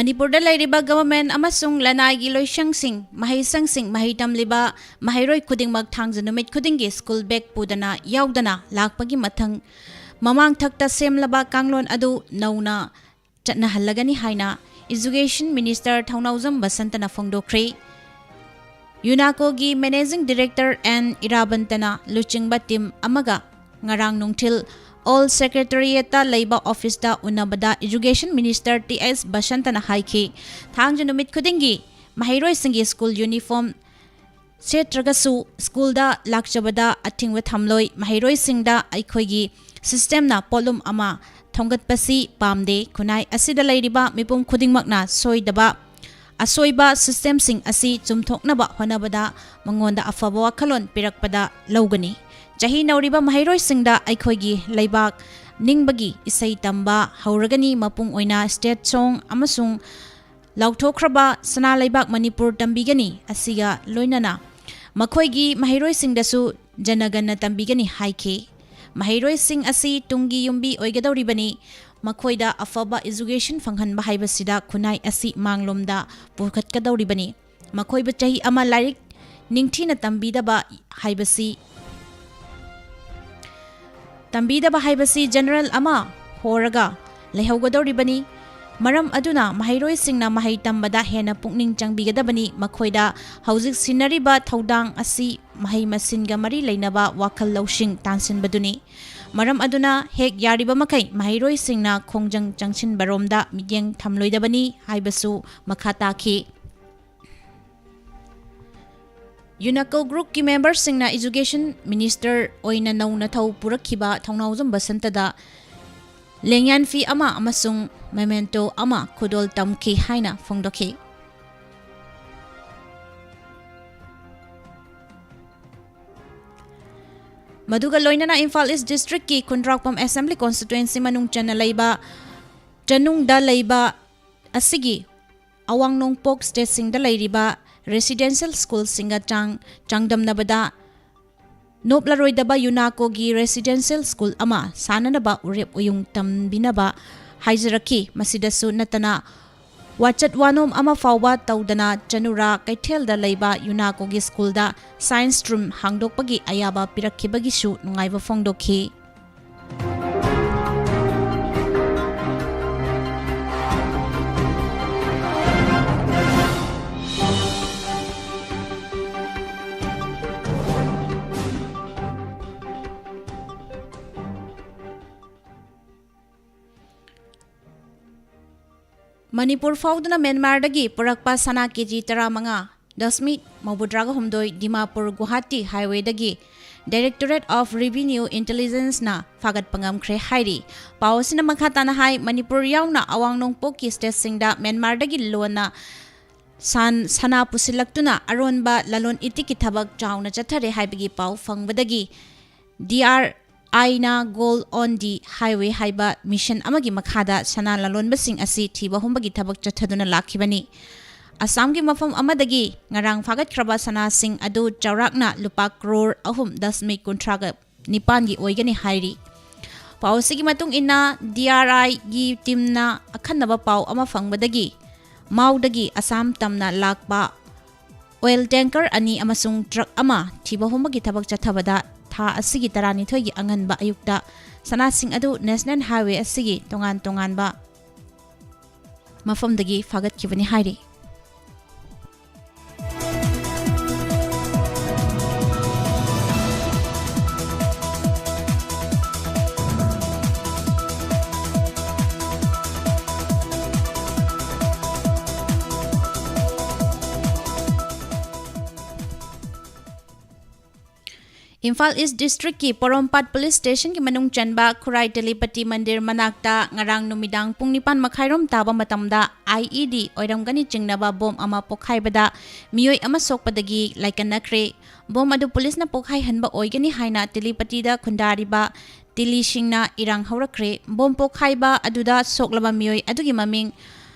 ꯃꯅꯤꯄꯨꯔꯗ ꯂꯩꯔꯤꯕ ꯒꯚꯔꯟꯃꯦꯟꯠ ꯑꯃꯁꯨꯡ ꯂꯅꯥꯏꯒꯤ ꯂꯣꯏꯁꯪꯁꯤꯡ, ꯃꯍꯩꯁꯪꯁꯤꯡ, ꯃꯍꯩ ꯇꯝꯂꯤꯕ ꯃꯍꯩꯔꯣꯏ ꯈꯨꯗꯤꯡꯃꯛ ꯊꯥꯡꯖ ꯅꯨꯃꯤꯠ ꯈꯨꯗꯤꯡꯒꯤ ꯁ꯭ꯀꯨꯜ ꯕꯦꯒ ꯄꯨꯗꯅ ꯌꯥꯎꯗꯅ ꯂꯥꯛꯄꯒꯤ ꯃꯊꯪ ꯃꯃꯥꯡ ꯊꯛꯇ ꯁꯦꯝꯂꯕ ꯀꯥꯡꯂꯣꯟ ꯑꯗꯨ ꯅꯧꯅ ꯆꯠꯅꯍꯜꯂꯒꯅꯤ ꯍꯥꯏꯅ ꯏꯖꯨꯀꯦꯁꯟ ꯃꯤꯅꯤꯁꯇꯔ ꯊꯧꯅꯥꯎꯖꯝ ꯕꯁꯟꯇꯅ ꯐꯣꯡꯗꯣꯛꯈ꯭ꯔꯤ꯫ ꯌꯨꯅꯥꯀꯣꯒꯤ ꯃꯦꯅꯦꯖꯤꯡ ꯗꯤꯔꯦꯛꯇꯔ ꯑꯦꯟ ꯏꯔꯥꯕꯟꯇꯅ ꯂꯨꯆꯤꯡꯕ ꯇꯤꯝ ꯑꯃꯒ ꯉꯔꯥꯡ ꯅꯨꯡꯊꯤꯜ ꯑꯣꯜ ꯁꯦꯀ꯭ꯔꯦꯇꯔꯤꯌꯦꯠꯇ ꯂꯩꯕ ꯑꯣꯐꯤꯁꯇ ꯎꯅꯕꯗ ꯏꯖꯨꯀꯦꯁꯟ ꯃꯤꯅꯤꯁꯇꯔ ꯇꯤ ꯑꯦꯁ ꯕꯁꯟꯇꯅ ꯍꯥꯏꯈꯤ, ꯊꯥꯡꯖ ꯅꯨꯃꯤꯠ ꯈꯨꯗꯤꯡꯒꯤ ꯃꯍꯩꯔꯣꯏꯁꯤꯡꯒꯤ ꯁ꯭ꯀꯨꯜ ꯌꯨꯅꯤꯐꯣꯔꯝ ꯁꯦꯠꯇ꯭ꯔꯒꯁꯨ ꯁ꯭ꯀꯨꯜꯗ ꯂꯥꯛꯆꯕꯗ ꯑꯊꯤꯡꯕ ꯊꯝꯂꯣꯏ꯫ ꯃꯍꯩꯔꯣꯏꯁꯤꯡꯗ ꯑꯩꯈꯣꯏꯒꯤ ꯁꯤꯁꯇꯦꯝꯅ ꯄꯣꯠꯂꯨꯝ ꯑꯃ ꯊꯣꯝꯒꯠꯄꯁꯤ ꯄꯥꯝꯗꯦ꯫ ꯈꯨꯟꯅꯥꯏ ꯑꯁꯤꯗ ꯂꯩꯔꯤꯕ ꯃꯤꯄꯨꯝ ꯈꯨꯗꯤꯡꯃꯛꯅ ꯁꯣꯏꯗꯕ ꯑꯁꯣꯏꯕ ꯁꯤꯁꯇꯦꯝꯁꯤꯡ ꯑꯁꯤ ꯆꯨꯝꯊꯣꯛꯅꯕ ꯍꯣꯠꯅꯕꯗ ꯃꯉꯣꯟꯗ ꯑꯐꯕ ꯋꯥꯈꯜꯂꯣꯟ ꯄꯤꯔꯛꯄꯗ ꯂꯧꯒꯅꯤ꯫ ꯆꯍꯤ ꯅꯧꯔꯤꯕ ꯃꯍꯩꯔꯣꯏꯁꯤꯡꯗ ꯑꯩꯈꯣꯏꯒꯤ ꯂꯩꯕꯥꯛ ꯅꯤꯡꯕꯒꯤ ꯏꯁꯩ ꯇꯝꯕ ꯍꯧꯔꯒꯅꯤ꯫ ꯃꯄꯨꯡ ꯑꯣꯏꯅ ꯁ꯭ꯇꯦꯠ ꯁꯣꯡ ꯑꯃꯁꯨꯡ ꯂꯥꯎꯊꯣꯛꯈ꯭ꯔꯕ ꯁꯅꯥ ꯂꯩꯕꯥꯛ ꯃꯅꯤꯄꯨꯔ ꯇꯝꯕꯤꯒꯅꯤ꯫ ꯑꯁꯤꯒ ꯂꯣꯏꯅꯅ ꯃꯈꯣꯏꯒꯤ ꯃꯍꯩꯔꯣꯏꯁꯤꯡꯗꯁꯨ ꯖꯅꯒꯅ ꯇꯝꯕꯤꯒꯅꯤ ꯍꯥꯏꯈꯤ꯫ ꯃꯍꯩꯔꯣꯏꯁꯤꯡ ꯑꯁꯤ ꯇꯨꯡꯒꯤ ꯌꯨꯝꯕꯤ ꯑꯣꯏꯒꯗꯧꯔꯤꯕꯅꯤ꯫ ꯃꯈꯣꯏꯗ ꯑꯐꯕ ꯏꯖꯨꯀꯦꯁꯟ ꯐꯪꯍꯟꯕ ꯍꯥꯏꯕꯁꯤꯗ ꯈꯨꯟꯅꯥꯏ ꯑꯁꯤ ꯃꯥꯡꯂꯣꯝꯗ ꯄꯨꯈꯠꯀꯗꯧꯔꯤꯕꯅꯤ꯫ ꯃꯈꯣꯏꯕꯨ ꯆꯍꯤ ꯑꯃ ꯂꯥꯏꯔꯤꯛ ꯅꯤꯡꯊꯤꯅ ꯇꯝꯕꯤꯗꯕ ꯍꯥꯏꯕꯁꯤ, ꯇꯝꯕꯤꯗꯕ ꯍꯥꯏꯕꯁꯤ ꯖꯦꯅꯔꯦꯜ ꯑꯃ ꯍꯣꯔꯒ ꯂꯩꯍꯧꯒꯗꯧꯔꯤꯕꯅꯤ꯫ ꯃꯔꯝ ꯑꯗꯨꯅ ꯃꯍꯩꯔꯣꯏꯁꯤꯡꯅ ꯃꯍꯩ ꯇꯝꯕꯗ ꯍꯦꯟꯅ ꯄꯨꯛꯅꯤꯡ ꯆꯪꯕꯤꯒꯗꯕꯅꯤ꯫ ꯃꯈꯣꯏꯗ ꯍꯧꯖꯤꯛ ꯁꯤꯟꯅꯔꯤꯕ ꯊꯧꯗꯥꯡ ꯑꯁꯤ ꯃꯍꯩ ꯃꯁꯤꯡꯒ ꯃꯔꯤ ꯂꯩꯅꯕ ꯋꯥꯈꯜ ꯂꯧꯁꯤꯡ ꯇꯥꯟꯁꯤꯟꯕꯗꯨꯅꯤ꯫ ꯃꯔꯝ ꯑꯗꯨꯅ ꯍꯦꯛ ꯌꯥꯔꯤꯕ ꯃꯈꯩ ꯃꯍꯩꯔꯣꯏꯁꯤꯡꯅ ꯈꯣꯡꯖꯪ ꯆꯪꯁꯤꯟꯕꯔꯣꯝꯗ ꯃꯤꯠꯌꯦꯡ ꯊꯝꯂꯣꯏꯗꯕꯅꯤ ꯍꯥꯏꯕꯁꯨ ꯃꯈꯥ ꯇꯥꯈꯤ꯫ ꯌꯨꯅꯥꯀꯣ ꯒ꯭ꯔꯨꯞꯀꯤ ꯃꯦꯝꯕꯔꯁꯤꯡꯅ ꯏꯖꯨꯀꯦꯁꯟ ꯃꯤꯅꯤꯁꯇꯔ ꯑꯣꯏꯅ ꯅꯧꯅ ꯊꯧ ꯄꯨꯔꯛꯈꯤꯕ ꯊꯧꯅꯥꯎꯖꯝ ꯕꯁꯟꯇꯗ ꯂꯦꯡꯌꯥꯟ ꯐꯤ ꯑꯃ ꯑꯃꯁꯨꯡ ꯃꯦꯃꯦꯟꯇꯣ ꯑꯃ ꯈꯨꯗꯣꯜ ꯇꯝꯈꯤ ꯍꯥꯏꯅ ꯐꯣꯡꯗꯣꯛꯈꯤ꯫ ꯃꯗꯨꯒ ꯂꯣꯏꯅꯅ ꯏꯝꯐꯥꯜ ꯏꯁ ꯗꯤꯁꯇ꯭ꯔꯤꯛꯀꯤ ꯈꯨꯟꯗ꯭ꯔꯥꯛꯄꯝ ꯑꯦꯁꯦꯝꯕ꯭ꯂꯤ ꯀꯣꯟꯁꯇꯤꯇ꯭ꯋꯦꯟꯁꯤ ꯃꯅꯨꯡ ꯆꯟꯅ ꯂꯩꯕ, ꯆꯅꯨꯡꯗ ꯂꯩꯕ ꯑꯁꯤꯒꯤ ꯑꯋꯥꯡ ꯅꯣꯡꯄꯣꯛ ꯁ꯭ꯇꯦꯠꯁꯤꯡꯗ ꯂꯩꯔꯤꯕ ꯔꯦꯁꯤꯗꯦꯟꯁꯤꯌꯦꯜ ꯁ꯭ꯀꯨꯜꯁꯤꯡꯒ ꯆꯥꯡ ꯆꯥꯡꯗꯝꯅꯕꯗ ꯅꯣꯞꯂꯔꯣꯏꯗꯕ ꯌꯨꯅꯥꯀꯣꯒꯤ ꯔꯦꯁꯤꯗꯦꯟꯁꯤꯌꯦꯜ ꯁ꯭ꯀꯨꯜ ꯑꯃ ꯁꯥꯅꯅꯕ ꯎꯔꯦꯞ ꯎꯌꯨꯡ ꯇꯝꯕꯤꯅꯕ ꯍꯥꯏꯖꯔꯛꯈꯤ꯫ ꯃꯁꯤꯗꯁꯨ ꯅꯠꯇꯅ ꯋꯥꯆꯠ ꯋꯥꯅꯣꯝ ꯑꯃ ꯐꯥꯎꯕ ꯇꯧꯗꯅ ꯆꯅꯨꯔꯥ ꯀꯩꯊꯦꯜꯗ ꯂꯩꯕ ꯌꯨꯅꯥꯀꯣꯒꯤ ꯁ꯭ꯀꯨꯜꯗ ꯁꯥꯏꯟꯁ ꯔꯨꯝ ꯍꯥꯡꯗꯣꯛꯄꯒꯤ ꯑꯌꯥꯕ ꯄꯤꯔꯛꯈꯤꯕꯒꯤꯁꯨ ꯅꯨꯡꯉꯥꯏꯕ ꯐꯣꯡꯗꯣꯛꯈꯤ꯫ ꯃꯅꯤꯄꯨꯔ ꯐꯥꯎꯗꯨꯅ ꯃ꯭ꯌꯥꯟꯃꯥꯔꯗꯒꯤ ꯄꯨꯔꯛꯄ ꯁꯅꯥ ꯀꯦꯖꯤ ꯇꯔꯥꯃꯉꯥ, ꯗꯁꯃꯤꯛ ꯃꯧꯗ꯭ꯔꯥꯒ ꯍꯨꯝꯗꯣꯏ, Dimapur Guwahati ꯍꯥꯏꯋꯦꯗꯒꯤ Directorate of Revenue Intelligenceꯅ ꯐꯥꯒꯠꯄ ꯉꯝꯈ꯭ꯔꯦ ꯍꯥꯏꯔꯤ꯫ ꯄꯥꯎ ꯑꯁꯤꯅ ꯃꯈꯥ ꯇꯥꯅ ꯍꯥꯏ, ꯃꯅꯤꯄꯨꯔ ꯌꯥꯎꯅ ꯑꯋꯥꯡ ꯅꯣꯡꯄꯣꯛꯀꯤ ꯁ꯭ꯇꯦꯠꯁꯤꯡꯗ ꯃ꯭ꯌꯥꯟꯃꯥꯔꯗꯒꯤ ꯂꯣꯟꯅ ꯁꯥꯟ-, ꯁꯅꯥ ꯄꯨꯁꯤꯜꯂꯛꯇꯨꯅ ꯑꯔꯣꯟꯕ ꯂꯂꯣꯟ ꯏꯇꯤꯛꯀꯤ ꯊꯕꯛ ꯆꯥꯎꯅ ꯆꯠꯊꯔꯦ ꯍꯥꯏꯕꯒꯤ ꯄꯥꯎ ꯐꯪꯕꯗꯒꯤ ꯗꯤ ꯑꯥꯔ ꯑꯥꯏꯅ Gold on the Highway ꯍꯥꯏꯕ ꯃꯤꯁꯟ ꯑꯃꯒꯤ ꯃꯈꯥꯗ ꯁꯅꯥ ꯂꯂꯣꯟꯕꯁꯤꯡ ꯑꯁꯤ ꯊꯤꯕ ꯍꯨꯝꯕꯒꯤ ꯊꯕꯛ ꯆꯠꯊꯗꯨꯅ ꯂꯥꯛꯈꯤꯕꯅꯤ꯫ ꯑꯁꯥꯝꯒꯤ ꯃꯐꯝ ꯑꯃꯗꯒꯤ ꯉꯔꯥꯡ ꯐꯥꯒꯠꯈ꯭ꯔꯕ ꯁꯅꯥꯁꯤꯡ ꯑꯗꯨ ꯆꯥꯎꯔꯥꯛꯅ ꯂꯨꯄꯥ ꯀ꯭ꯔꯣꯔ ꯑꯍꯨꯝ ꯗꯁꯃꯤꯛ ꯀꯨꯟꯊ꯭ꯔꯥꯒ ꯅꯤꯄꯥꯟꯒꯤ ꯑꯣꯏꯒꯅꯤ ꯍꯥꯏꯔꯤ꯫ ꯄꯥꯎ ꯑꯁꯤꯒꯤ ꯃꯇꯨꯡ ꯏꯟꯅ, ꯗꯤ ꯑꯥꯔ ꯑꯥꯏꯒꯤ ꯇꯤꯝꯅ ꯑꯈꯟꯅꯕ ꯄꯥꯎ ꯑꯃ ꯐꯪꯕꯗꯒꯤ ꯃꯥꯎꯗꯒꯤ ꯑꯁꯥꯝ ꯇꯝꯅ ꯂꯥꯛꯄ ꯑꯣꯏꯜ ꯇꯦꯡꯀꯔ ꯑꯅꯤ ꯑꯃꯁꯨꯡ ꯇ꯭ꯔꯛ ꯑꯃ ꯊꯤꯕ ꯍꯨꯝꯕꯒꯤ ꯊꯕꯛ ꯆꯠꯊꯕꯗ ꯊꯥ ꯑꯁꯤꯒꯤ ꯇꯔꯥꯅꯤꯊꯣꯏꯒꯤ ꯑꯉꯟꯕ ꯑꯌꯨꯛꯇ ꯁꯅꯥꯁꯤꯡ ꯑꯗꯨ ꯅꯦꯁꯅꯦꯜ ꯍꯥꯏꯋꯦ ꯑꯁꯤꯒꯤ ꯇꯣꯉꯥꯟ ꯇꯣꯉꯥꯟꯕ ꯃꯐꯝꯗꯒꯤ ꯐꯥꯒꯠꯈꯤꯕꯅꯤ ꯍꯥꯏꯔꯤ꯫ ꯏꯝꯐꯥꯜ ꯏꯁ ꯗꯤꯁꯇ꯭ꯔꯤꯛꯀꯤ ꯄꯣꯔꯣꯝꯄꯥꯠ ꯄꯨꯂꯤꯁ ꯁ꯭ꯇꯦꯁꯟꯒꯤ ꯃꯅꯨꯡ ꯆꯟꯕ ꯈꯨꯔꯥꯏ ꯇꯦꯂꯤꯄꯇꯤ ꯃꯟꯗꯤꯔ ꯃꯅꯥꯛꯇ ꯉꯔꯥꯡ ꯅꯨꯃꯤꯗꯥꯡ ꯄꯨꯡ ꯅꯤꯄꯥꯟ ꯃꯈꯥꯏꯔꯣꯝ ꯇꯥꯕ ꯃꯇꯝꯗ ꯑꯥꯏ ꯏ ꯗꯤ ꯑꯣꯏꯔꯝꯒꯅꯤ ꯆꯤꯡꯅꯕ ꯕꯣꯝ ꯑꯃ ꯄꯣꯈꯥꯏꯕꯗ ꯃꯤꯑꯣꯏ ꯑꯃ ꯁꯣꯛꯄꯗꯒꯤ ꯂꯥꯏꯀꯠꯅꯈ꯭ꯔꯦ꯫ ꯕꯣꯝ ꯑꯗꯨ ꯄꯨꯂꯤꯁꯅ ꯄꯣꯈꯥꯏꯍꯟꯕ ꯑꯣꯏꯒꯅꯤ ꯍꯥꯏꯅ ꯇꯦꯂꯤꯄꯇꯤꯗ ꯈꯨꯟꯗꯥꯔꯤꯕ ꯇꯤꯂꯤꯁꯤꯡꯅ ꯏꯔꯥꯡ ꯍꯧꯔꯛꯈ꯭ꯔꯦ꯫ ꯕꯣꯝ ꯄꯣꯈꯥꯏꯕ ꯑꯗꯨꯗ ꯁꯣꯛꯂꯕ ꯃꯤꯑꯣꯏ ꯑꯗꯨꯒꯤ ꯃꯃꯤꯡ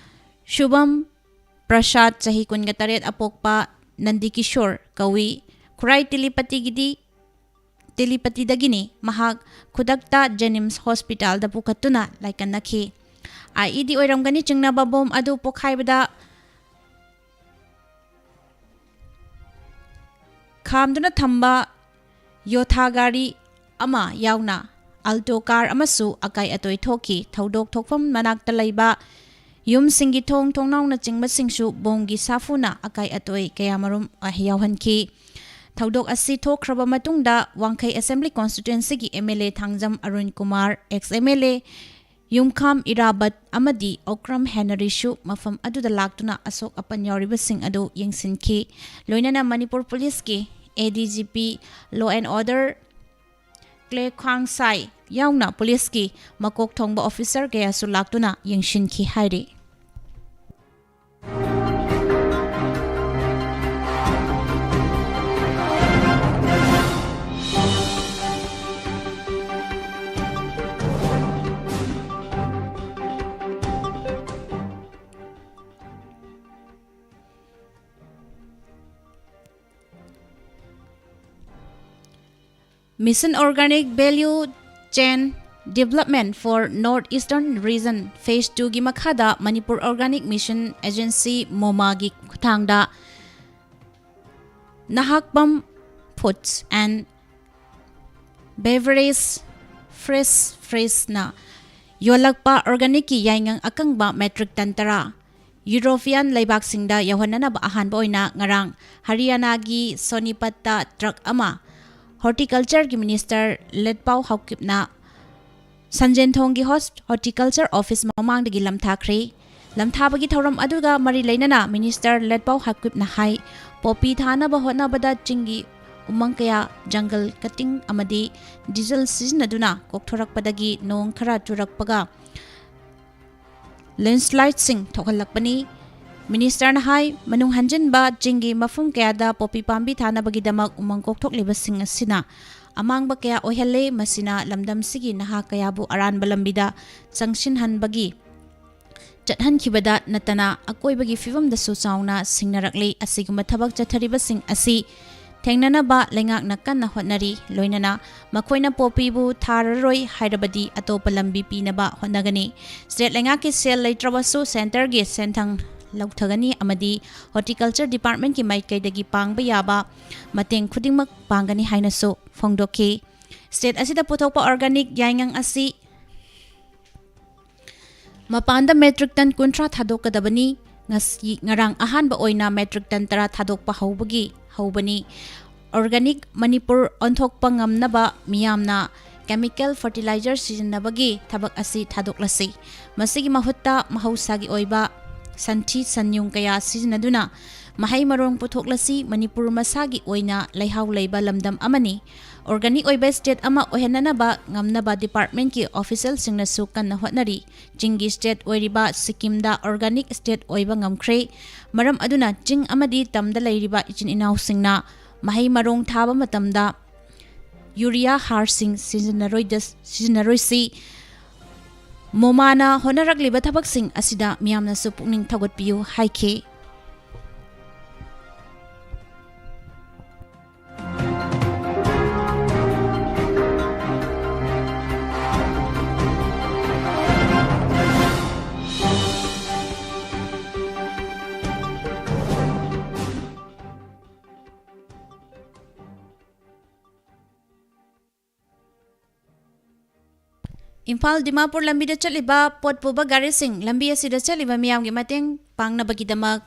ꯁꯨꯚꯝ ꯄ꯭ꯔꯁꯥꯗ, ꯆꯍꯤ ꯀꯨꯟꯒ ꯇꯔꯦꯠ, ꯑꯄꯣꯛꯄ ꯅꯟꯗꯤꯀꯤꯁꯣꯔ ꯀꯧꯏ꯫ ꯈꯨꯔꯥꯏ ꯇꯤꯂꯤꯄꯇꯤꯒꯤꯗꯤ, ꯇꯤꯂꯤꯄꯇꯤꯗꯒꯤꯅꯤ꯫ ꯃꯍꯥꯛ ꯈꯨꯗꯛꯇ ꯖꯦꯅꯤꯝꯁ ꯍꯣꯁꯄꯤꯇꯥꯜꯗ ꯄꯨꯈꯠꯇꯨꯅ ꯂꯥꯏꯀꯠꯅꯈꯤ꯫ ꯑꯥꯏ ꯏ ꯗꯤ ꯑꯣꯏꯔꯝꯒꯅꯤ ꯆꯤꯡꯅꯕ ꯕꯣꯝ ꯑꯗꯨ ꯄꯣꯈꯥꯏꯕꯗ ꯈꯥꯝꯗꯨꯅ ꯊꯝꯕ ꯌꯣꯊꯥ ꯒꯥꯔꯤ ꯑꯃ ꯌꯥꯎꯅ ꯑꯜꯇꯣ ꯀꯥꯔ ꯑꯃꯁꯨ ꯑꯀꯥꯏ ꯑꯇꯣꯏ ꯊꯣꯛꯈꯤ꯫ ꯊꯧꯗꯣꯛ ꯊꯣꯛꯐꯝ ꯃꯅꯥꯛꯇ ꯂꯩꯕ ꯌꯨꯝꯁꯤꯡꯒꯤ ꯊꯣꯡ ꯊꯣꯡꯅꯥꯎꯅꯆꯤꯡꯕꯁꯤꯡꯁꯨ ꯕꯣꯝꯒꯤ ꯁꯥꯐꯨꯅ ꯑꯀꯥꯏ ꯑꯇꯣꯏ ꯀꯌꯥꯃꯔꯨꯝ ꯌꯥꯎꯍꯟꯈꯤ꯫ ꯊꯧꯗꯣꯛ ꯑꯁꯤ ꯊꯣꯛꯈ꯭ꯔꯕ ꯃꯇꯨꯡꯗ ꯋꯥꯡꯈꯩ ꯑꯦꯁꯦꯝꯕ꯭ꯂꯤ ꯀꯣꯟꯁꯇꯤꯇ꯭ꯋꯦꯟꯁꯤꯒꯤ M L A Thangjam Arun Kumar, ex M L A Yumkham Irabot ꯑꯃꯗꯤ ꯑꯣꯀ꯭ꯔꯝ ꯍꯦꯅꯔꯤꯁꯨ ꯃꯐꯝ ꯑꯗꯨꯗ ꯂꯥꯛꯇꯨꯅ ꯑꯁꯣꯛ ꯑꯄꯟ ꯌꯥꯎꯔꯤꯕꯁꯤꯡ ꯑꯗꯨ ꯌꯦꯡꯁꯤꯟꯈꯤ꯫ ꯂꯣꯏꯅꯅ ꯃꯅꯤꯄꯨꯔ ꯄꯨꯂꯤꯁꯀꯤ A D G P, law and order Clay Khongsai ꯌꯥꯎꯅ ꯄꯨꯂꯤꯁꯀꯤ ꯃꯀꯣꯛ ꯊꯣꯡꯕ ꯑꯣꯐꯤꯁꯔ ꯀꯌꯥꯁꯨ ꯂꯥꯛꯇꯨꯅ ꯌꯦꯡꯁꯤꯟꯈꯤ ꯍꯥꯏꯔꯤ꯫ Mission Organic Value Chain Development for North Eastern Region Phase twoꯒꯤ ꯃꯈꯥꯗ ꯃꯅꯤꯄꯨꯔ Organic Mission Agency, ꯃꯣꯃꯥꯒꯤ ꯈꯨꯠꯊꯥꯡꯗ Nahakpam Foods and Beverage Fresh Freshꯅ ꯌꯣꯜꯂꯛꯄ organicꯀꯤ ꯌꯥꯏꯉꯪ ꯑꯀꯪꯕ metric ton ꯇꯔꯥ ꯌꯨꯔꯣꯄꯤꯌꯥꯟ ꯂꯩꯕꯥꯛꯁꯤꯡꯗ ꯌꯧꯍꯟꯅꯅꯕ ꯑꯍꯥꯟꯕ ꯑꯣꯏꯅ ꯉꯔꯥꯡ ꯍꯔꯤꯌꯥꯅꯥꯒꯤ ꯁꯣꯅꯤꯄꯠꯇ ꯇ꯭ꯔꯛ ꯑꯃ ꯍꯣꯔꯇꯤꯀꯜꯆꯔꯒꯤ ꯃꯤꯅꯤꯁꯇꯔ ꯂꯦꯠꯄꯥꯎ ꯍꯥꯎꯀꯤꯞꯅ ꯁꯟꯖꯦꯟꯊꯣꯡꯒꯤ ꯍꯣꯁ-, ꯍꯣꯔꯇꯤꯀꯜꯆꯔ ꯑꯣꯐꯤꯁ ꯃꯃꯥꯡꯗꯒꯤ ꯂꯝꯊꯥꯈ꯭ꯔꯦ꯫ ꯂꯝꯊꯥꯕꯒꯤ ꯊꯧꯔꯝ ꯑꯗꯨꯒ ꯃꯔꯤ ꯂꯩꯅꯅ ꯃꯤꯅꯤꯁꯇꯔ ꯂꯦꯠꯄꯥꯎ ꯍꯥꯀꯤꯞꯅ ꯍꯥꯏ, ꯄꯣꯄꯤ ꯊꯥꯅꯕ ꯍꯣꯠꯅꯕꯗ ꯆꯤꯡꯒꯤ ꯎꯃꯪ ꯀꯌꯥ, ꯖꯪꯒꯜ ꯀꯠꯇꯤꯡ ꯑꯃꯗꯤ ꯗꯤꯖꯜ ꯁꯤꯖꯤꯟꯅꯗꯨꯅ ꯀꯣꯛꯊꯣꯔꯛꯄꯗꯒꯤ ꯅꯣꯡ ꯈꯔ ꯆꯨꯔꯛꯄꯒ ꯂꯦꯟꯁꯂꯥꯏꯠꯁꯤꯡ ꯊꯣꯛꯍꯜꯂꯛꯄꯅꯤ꯫ ꯃꯤꯅꯤꯁꯇꯔꯅ ꯍꯥꯏ, ꯃꯅꯨꯡ ꯍꯟꯖꯤꯟꯕ ꯆꯤꯡꯒꯤ ꯃꯐꯝ ꯀꯌꯥꯗ ꯄꯣꯄꯤ ꯄꯥꯝꯕꯤ ꯊꯥꯅꯕꯒꯤꯗꯃꯛ ꯎꯃꯪ ꯀꯣꯛꯊꯣꯛꯂꯤꯕꯁꯤꯡ ꯑꯁꯤꯅ ꯑꯃꯥꯡꯕ ꯀꯌꯥ ꯑꯣꯏꯍꯜꯂꯦ꯫ ꯃꯁꯤꯅ ꯂꯝꯗꯝꯁꯤꯒꯤ ꯅꯍꯥ ꯀꯌꯥꯕꯨ ꯑꯔꯥꯟꯕ ꯂꯝꯕꯤꯗ ꯆꯪꯁꯤꯟꯍꯟꯕꯒꯤ, ꯆꯠꯍꯟꯈꯤꯕꯗ ꯅꯠꯇꯅ ꯑꯀꯣꯏꯕꯒꯤ ꯐꯤꯕꯝꯗꯁꯨ ꯆꯥꯎꯅ ꯁꯤꯡꯅꯔꯛꯂꯤ꯫ ꯑꯁꯤꯒꯨꯝꯕ ꯊꯕꯛ ꯆꯠꯊꯔꯤꯕꯁꯤꯡ ꯑꯁꯤ ꯊꯦꯡꯅꯅꯕ ꯂꯩꯉꯥꯛꯅ ꯀꯟꯅ ꯍꯣꯠꯅꯔꯤ꯫ ꯂꯣꯏꯅꯅ ꯃꯈꯣꯏꯅ ꯄꯣꯄꯤꯕꯨ ꯊꯥꯔꯔꯣꯏ ꯍꯥꯏꯔꯕꯗꯤ ꯑꯇꯣꯞꯄ ꯂꯝꯕꯤ ꯄꯤꯅꯕ ꯍꯣꯠꯅꯒꯅꯤ꯫ ꯁ꯭ꯇꯦꯠ ꯂꯩꯉꯥꯛꯀꯤ ꯁꯦꯜ ꯂꯩꯇ꯭ꯔꯕꯁꯨ ꯁꯦꯟꯇꯔꯒꯤ ꯁꯦꯟꯊꯪ ꯂꯧꯊꯒꯅꯤ ꯑꯃꯗꯤ ꯍꯣꯔꯇꯤꯀꯜꯆꯔ ꯗꯤꯄꯥꯔꯠꯃꯦꯟꯠꯀꯤ ꯃꯥꯏꯀꯩꯗꯒꯤ ꯄꯥꯡꯕ ꯌꯥꯕ ꯃꯇꯦꯡ ꯈꯨꯗꯤꯡꯃꯛ ꯄꯥꯡꯒꯅꯤ ꯍꯥꯏꯅꯁꯨ ꯐꯣꯡꯗꯣꯛꯈꯤ꯫ ꯁ꯭ꯇꯦꯠ ꯑꯁꯤꯗ ꯄꯨꯊꯣꯛꯄ ꯑꯣꯔꯒꯥꯅꯤꯛ ꯌꯥꯏꯉꯪ ꯑꯁꯤ ꯃꯄꯥꯟꯗ ꯃꯦꯇ꯭ꯔꯤꯛ ꯇꯟ ꯀꯨꯟꯊ꯭ꯔꯥ ꯊꯥꯗꯣꯛꯀꯗꯕꯅꯤ꯫ ꯉꯁꯤ, ꯉꯔꯥꯡ ꯑꯍꯥꯟꯕ ꯑꯣꯏꯅ ꯃꯦꯇ꯭ꯔꯤꯛ ꯇꯟ ꯇꯔꯥ ꯊꯥꯗꯣꯛꯄ ꯍꯧꯕꯒꯤ ꯍꯧꯕꯅꯤ꯫ ꯑꯣꯔꯒꯥꯅꯤꯛ ꯃꯅꯤꯄꯨꯔ ꯑꯣꯟꯊꯣꯛꯄ ꯉꯝꯅꯕ ꯃꯤꯌꯥꯝꯅ ꯀꯦꯃꯤꯀꯦꯜ ꯐꯔꯇꯤꯂꯥꯏꯖꯔ ꯁꯤꯖꯤꯟꯅꯕꯒꯤ ꯊꯕꯛ ꯑꯁꯤ ꯊꯥꯗꯣꯛꯂꯁꯤ꯫ ꯃꯁꯤꯒꯤ ꯃꯍꯨꯠꯇ ꯃꯍꯧꯁꯥꯒꯤ ꯑꯣꯏꯕ ꯁꯟꯊꯤ ꯁꯟꯌꯨꯡ ꯀꯌꯥ ꯁꯤꯖꯤꯟꯅꯗꯨꯅ ꯃꯍꯩ ꯃꯔꯣꯡ ꯄꯨꯊꯣꯛꯂꯁꯤ꯫ ꯃꯅꯤꯄꯨꯔ ꯃꯁꯥꯒꯤ ꯑꯣꯏꯅ ꯂꯩꯍꯥꯎ ꯂꯩꯕ ꯂꯝꯗꯝ ꯑꯃꯅꯤ꯫ ꯑꯣꯔꯒꯥꯅꯤꯛ ꯑꯣꯏꯕ ꯁ꯭ꯇꯦꯠ ꯑꯃ ꯑꯣꯏꯍꯟꯅꯅꯕ ꯉꯝꯅꯕ ꯗꯤꯄꯥꯔꯠꯃꯦꯟꯠꯀꯤ ꯑꯣꯐꯤꯁꯤꯌꯦꯜꯁꯤꯡꯅꯁꯨ ꯀꯟꯅ ꯍꯣꯠꯅꯔꯤ꯫ ꯆꯤꯡꯒꯤ ꯁ꯭ꯇꯦꯠ ꯑꯣꯏꯔꯤꯕ ꯁꯤꯛꯀꯤꯝꯗ ꯑꯣꯔꯒꯥꯅꯤꯛ ꯁ꯭ꯇꯦꯠ ꯑꯣꯏꯕ ꯉꯝꯈ꯭ꯔꯦ꯫ ꯃꯔꯝ ꯑꯗꯨꯅ ꯆꯤꯡ ꯑꯃꯗꯤ ꯇꯝꯗ ꯂꯩꯔꯤꯕ ꯏꯆꯤꯟ ꯏꯅꯥꯎꯁꯤꯡꯅ ꯃꯍꯩ ꯃꯔꯣꯡ ꯊꯥꯕ ꯃꯇꯝꯗ ꯌꯨꯔꯤꯌꯥ ꯍꯥꯔꯁꯤꯡ ꯁꯤꯖꯤꯟꯅꯔꯣꯏꯗ-, ꯁꯤꯖꯤꯟꯅꯔꯣꯏꯁꯤ꯫ ꯃꯣꯃꯥꯅ ꯍꯣꯠꯅꯔꯛꯂꯤꯕ ꯊꯕꯛꯁꯤꯡ ꯑꯁꯤꯗ ꯃꯤꯌꯥꯝꯅꯁꯨ ꯄꯨꯛꯅꯤꯡ ꯊꯧꯒꯠꯄꯤꯌꯨ ꯍꯥꯏꯈꯤ꯫ ꯏꯝꯐꯥꯜ ꯗꯤꯃꯥꯄꯨꯔ ꯂꯝꯕꯤꯗ ꯆꯠꯂꯤꯕ ꯄꯣꯠ ꯄꯨꯕ ꯒꯥꯔꯤꯁꯤꯡ, ꯂꯝꯕꯤ ꯑꯁꯤꯗ ꯆꯠꯂꯤꯕ ꯃꯤꯌꯥꯝꯒꯤ ꯃꯇꯦꯡ ꯄꯥꯡꯅꯕꯒꯤꯗꯃꯛ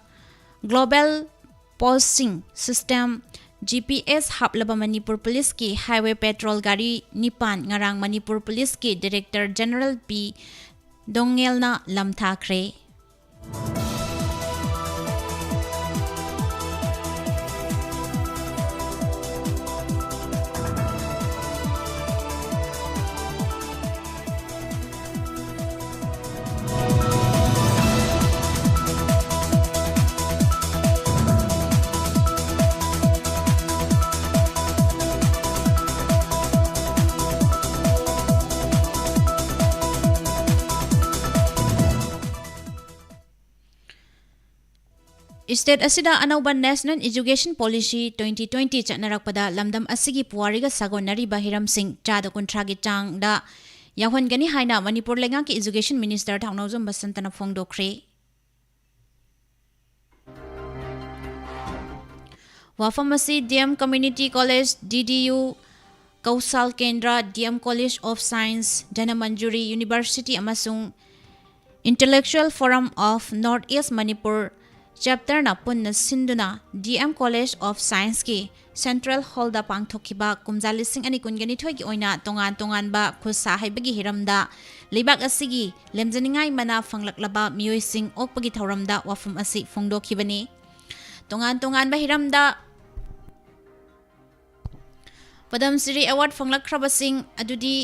global positioning system, G P S, ꯍꯥꯞꯂꯕ ꯃꯅꯤꯄꯨꯔ ꯄꯨꯂꯤꯁꯀꯤ ꯍꯥꯏꯋꯦ ꯄꯦꯇ꯭ꯔꯣꯜ ꯒꯥꯔꯤ ꯅꯤꯄꯥꯟ ꯉꯔꯥꯡ ꯃꯅꯤꯄꯨꯔ ꯄꯨꯂꯤꯁꯀꯤ ꯗꯤꯔꯦꯛꯇꯔ ꯖꯦꯅꯔꯦꯜ ꯄꯤ ꯗꯣꯡꯉꯦꯜꯅ ꯂꯝꯊꯥꯈ꯭ꯔꯦ꯫ ꯁ꯭ꯇꯦꯠ ꯑꯁꯤꯗ ꯑꯅꯧꯕ National Education Policy twenty twenty ꯆꯠꯅꯔꯛꯄꯗ ꯂꯝꯗꯝ ꯑꯁꯤꯒꯤ ꯄꯨꯋꯥꯔꯤꯒ ꯁꯥꯒꯣꯟꯅꯔꯤꯕ ꯍꯤꯔꯝꯁꯤꯡ ꯆꯥꯗ ꯀꯨꯟꯊ꯭ꯔꯥꯒꯤ ꯆꯥꯡꯗ ꯌꯥꯎꯍꯟꯒꯅꯤ ꯍꯥꯏꯅ ꯃꯅꯤꯄꯨꯔ ꯂꯩꯉꯥꯛꯀꯤ Education Minister ꯊꯥꯎꯅꯥꯎꯖꯝ ꯕꯁꯟꯇꯅ ꯐꯣꯡꯗꯣꯛꯈ꯭ꯔꯦ꯫ ꯋꯥꯐꯝ ꯑꯁꯤ D M Community College, D D U, ꯀꯧꯁꯥꯜ ꯀꯦꯟꯗ꯭ꯔ, D M College of Science, Dhanamanjuri University ꯑꯃꯁꯨꯡ Intellectual Forum of North East Manipur chapter ꯅ ꯄꯨꯟꯅ ꯁꯤꯟꯗꯨꯅ D M College of Science ꯀꯤ Central Hall ꯗ ꯄꯥꯡꯊꯣꯛꯈꯤꯕ ꯀꯨꯝꯖꯥ ꯂꯤꯁꯤꯡ ꯑꯅꯤ ꯀꯨꯟꯒ ꯅꯤꯊꯣꯏꯒꯤ ꯑꯣꯏꯅ ꯇꯣꯉꯥꯟ ꯇꯣꯉꯥꯟꯕ ꯈꯨꯠꯁꯥ ꯍꯩꯕꯒꯤ ꯍꯤꯔꯝꯗ ꯂꯩꯕꯥꯛ ꯑꯁꯤꯒꯤ ꯂꯦꯝꯖꯅꯤꯡꯉꯥꯏ ꯃꯅꯥ ꯐꯪꯂꯛꯂꯕ ꯃꯤꯑꯣꯏꯁꯤꯡ ꯑꯣꯛꯄꯒꯤ ꯊꯧꯔꯝꯗ ꯋꯥꯐꯝ ꯑꯁꯤ ꯐꯣꯡꯗꯣꯛꯈꯤꯕꯅꯤ꯫ ꯇꯣꯉꯥꯟ ꯇꯣꯉꯥꯟꯕ ꯍꯤꯔꯝꯗ ꯄꯗꯝ ꯁ꯭ꯔꯤ Award ꯐꯪꯂꯛꯈ꯭ꯔꯕꯁꯤꯡ ꯑꯗꯨꯗꯤ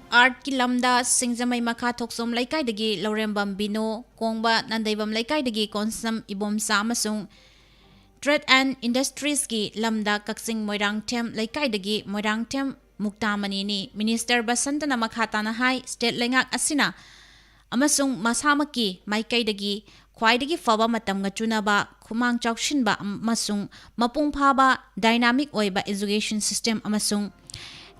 Art ꯀꯤ ꯂꯝꯗ ꯁꯤꯡꯖꯃꯩ ꯃꯈꯥ ꯊꯣꯛꯆꯣꯝ ꯂꯩꯀꯥꯏꯗꯒꯤ ꯂꯧꯔꯦꯝꯕꯝ ꯕꯤꯅꯣ, ꯀꯣꯡꯕ ꯅꯟꯗꯩꯕꯝ ꯂꯩꯀꯥꯏꯗꯒꯤ ꯀꯣꯟꯁꯝ ꯏꯕꯣꯝꯆꯥ ꯑꯃꯁꯨꯡ Trade and Industries ꯀꯤ ꯂꯝꯗ ꯀꯛꯆꯤꯡ ꯃꯣꯏꯔꯥꯡꯊꯦꯝ ꯂꯩꯀꯥꯏꯗꯒꯤ ꯃꯣꯏꯔꯥꯡꯊꯦꯝ ꯃꯨꯛꯇꯥꯃꯅꯤꯅꯤ꯫ Minister ꯕꯁꯟꯇꯅ ꯃꯈꯥ ꯇꯥꯅ ꯍꯥꯏ, ꯁ꯭ꯇꯦꯠ ꯂꯩꯉꯥꯛ ꯑꯁꯤꯅ ꯑꯃꯁꯨꯡ ꯃꯁꯥꯃꯛꯀꯤ ꯃꯥꯏꯀꯩꯗꯒꯤ ꯈ꯭ꯋꯥꯏꯗꯒꯤ ꯐꯕ ꯃꯇꯝꯒ ꯆꯨꯅꯕ, ꯈꯨꯃꯥꯡ ꯆꯥꯎꯁꯤꯟꯕ ꯑꯃꯁꯨꯡ ꯃꯄꯨꯡ ꯐꯥꯕ dynamic ꯑꯣꯏꯕ education system ꯑꯃꯁꯨꯡ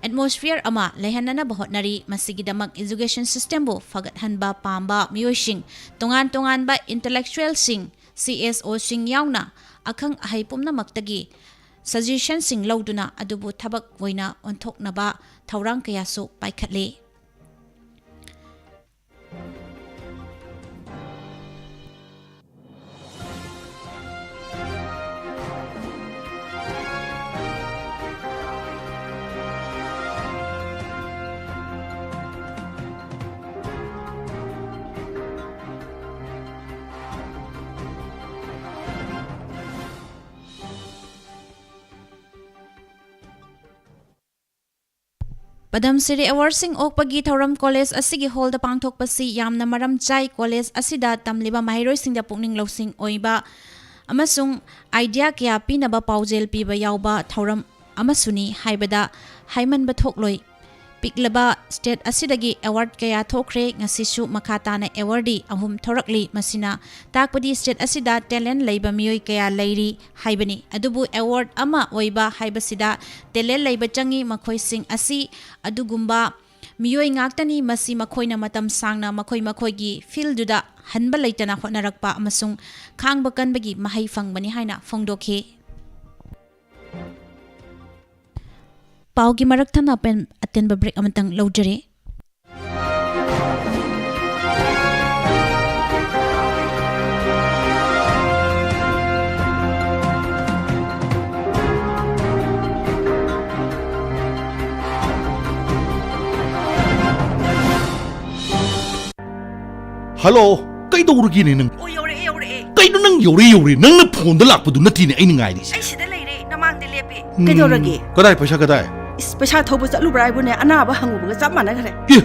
atmosphere ꯑꯃ ꯂꯩꯍꯟꯅꯅꯕ ꯍꯣꯠꯅꯔꯤ꯫ ꯃꯁꯤꯒꯤꯗꯃꯛ education system ꯕꯨ ꯐꯒꯠꯍꯟꯕ ꯄꯥꯝꯕ ꯃꯤꯑꯣꯏꯁꯤꯡ, ꯇꯣꯉꯥꯟ ꯇꯣꯉꯥꯟꯕ intellectual ꯁꯤꯡ, C S O ꯁꯤꯡ ꯌꯥꯎꯅ ꯑꯈꯪ ꯑꯍꯩ ꯄꯨꯝꯅꯃꯛꯇꯒꯤ suggestion ꯁꯤꯡ ꯂꯧꯗꯨꯅ ꯑꯗꯨꯕꯨ ꯊꯕꯛ ꯑꯣꯏꯅ ꯑꯣꯟꯊꯣꯛꯅꯕ ꯊꯧꯔꯥꯡ ꯀꯌꯥꯁꯨ ꯄꯥꯏꯈꯠꯂꯤ꯫ ꯄꯗꯝ ꯁ꯭ꯔꯤ Award ꯁꯤꯡ ꯑꯣꯛꯄꯒꯤ ꯊꯧꯔꯝ ꯀꯣꯂꯦꯖ ꯑꯁꯤꯒꯤ ꯍꯣꯜꯗ ꯄꯥꯡꯊꯣꯛꯄꯁꯤ ꯌꯥꯝꯅ ꯃꯔꯝ ꯆꯥꯏ꯫ ꯀꯣꯂꯦꯖ ꯑꯁꯤꯗ ꯇꯝꯂꯤꯕ ꯃꯍꯩꯔꯣꯏꯁꯤꯡꯗ ꯄꯨꯛꯅꯤꯡ ꯂꯧꯁꯤꯡ ꯑꯣꯏꯕ ꯑꯃꯁꯨꯡ idea ꯀꯌꯥ ꯄꯤꯅꯕ ꯄꯥꯎꯖꯦꯜ ꯄꯤꯕ ꯌꯥꯎꯕ ꯊꯧꯔꯝ ꯑꯃꯁꯨꯅꯤ ꯍꯥꯏꯕꯗ ꯍꯥꯏꯃꯟꯕ ꯊꯣꯛꯂꯣꯏ꯫ ꯄꯤꯛꯂꯕ ꯁ꯭ꯇꯦꯠ ꯑꯁꯤꯗꯒꯤ ꯑꯦꯋꯥꯔꯗ ꯀꯌꯥ ꯊꯣꯛꯈ꯭ꯔꯦ꯫ ꯉꯁꯤꯁꯨ ꯃꯈꯥ ꯇꯥꯅ ꯑꯦꯋꯥꯔꯗꯤ ꯑꯍꯨꯝ ꯊꯣꯔꯛꯂꯤ꯫ ꯃꯁꯤꯅ ꯇꯥꯛꯄꯗꯤ ꯁ꯭ꯇꯦꯠ ꯑꯁꯤꯗ ꯇꯦꯂꯦꯟꯠ ꯂꯩꯕ ꯃꯤꯑꯣꯏ ꯀꯌꯥ ꯂꯩꯔꯤ ꯍꯥꯏꯕꯅꯤ꯫ ꯑꯗꯨꯕꯨ ꯑꯦꯋꯥꯔꯗ ꯑꯃ ꯑꯣꯏꯕ ꯍꯥꯏꯕꯁꯤꯗ ꯇꯦꯂꯦꯟꯠ ꯂꯩꯕ ꯆꯪꯏ꯫ ꯃꯈꯣꯏꯁꯤꯡ ꯑꯁꯤ ꯑꯗꯨꯒꯨꯝꯕ ꯃꯤꯑꯣꯏ ꯉꯥꯛꯇꯅꯤ꯫ ꯃꯁꯤ ꯃꯈꯣꯏꯅ ꯃꯇꯝ ꯁꯥꯡꯅ ꯃꯈꯣꯏ ꯃꯈꯣꯏꯒꯤ ꯐꯤꯜꯗꯨꯗ ꯍꯟꯕ ꯂꯩꯇꯅ ꯍꯣꯠꯅꯔꯛꯄ ꯑꯃꯁꯨꯡ ꯈꯥꯡꯕ ꯀꯟꯕꯒꯤ ꯃꯍꯩ ꯐꯪꯕꯅꯤ ꯍꯥꯏꯅ ꯐꯣꯡꯗꯣꯛꯈꯤ꯫ ꯄꯥꯎꯒꯤ ꯃꯔꯛ ꯊꯠꯅ ꯑꯄꯦꯟ-, ꯑꯇꯦꯟꯕ ꯕ꯭ꯔꯦꯛ ꯑꯃꯇꯪ ꯂꯧꯖꯔꯦ꯫ ꯍꯜꯂꯣ, ꯀꯩꯗꯧꯔꯒꯦꯅꯦ ꯅꯪ? ꯑꯣ, ꯌꯧꯔꯛꯑꯦ, ꯌꯧꯔꯛꯑꯦ꯫ ꯀꯩꯅꯣ ꯅꯪ ꯌꯧꯔꯦ, ꯌꯧꯔꯦ? ꯅꯪꯅ ꯐꯣꯟꯗ ꯂꯥꯛꯄꯗꯨ ꯅꯠꯇꯦꯅꯦ ꯑꯩꯅ ꯉꯥꯏꯔꯤꯁꯦ꯫ ꯑꯩ ꯁꯤꯗ ꯂꯩꯔꯦ, ꯅꯃꯥꯡꯗ ꯂꯦꯞꯄꯦ꯫ ꯎꯝ, ꯀꯩꯗꯧꯔꯒꯦ? ꯀꯗꯥꯏ ꯄꯩꯁꯥ ꯀꯗꯥꯏ? ꯏꯁ, ꯄꯩꯁꯥ ꯊꯧꯕ ꯆꯠꯂꯨꯕ꯭ꯔꯥ ꯍꯥꯏꯕꯨꯅꯦ, ꯑꯅꯥꯕ ꯍꯪꯉꯨꯕꯒ ꯆꯞ ꯃꯥꯟꯅꯈ꯭ꯔꯦ꯫ ꯑꯦ,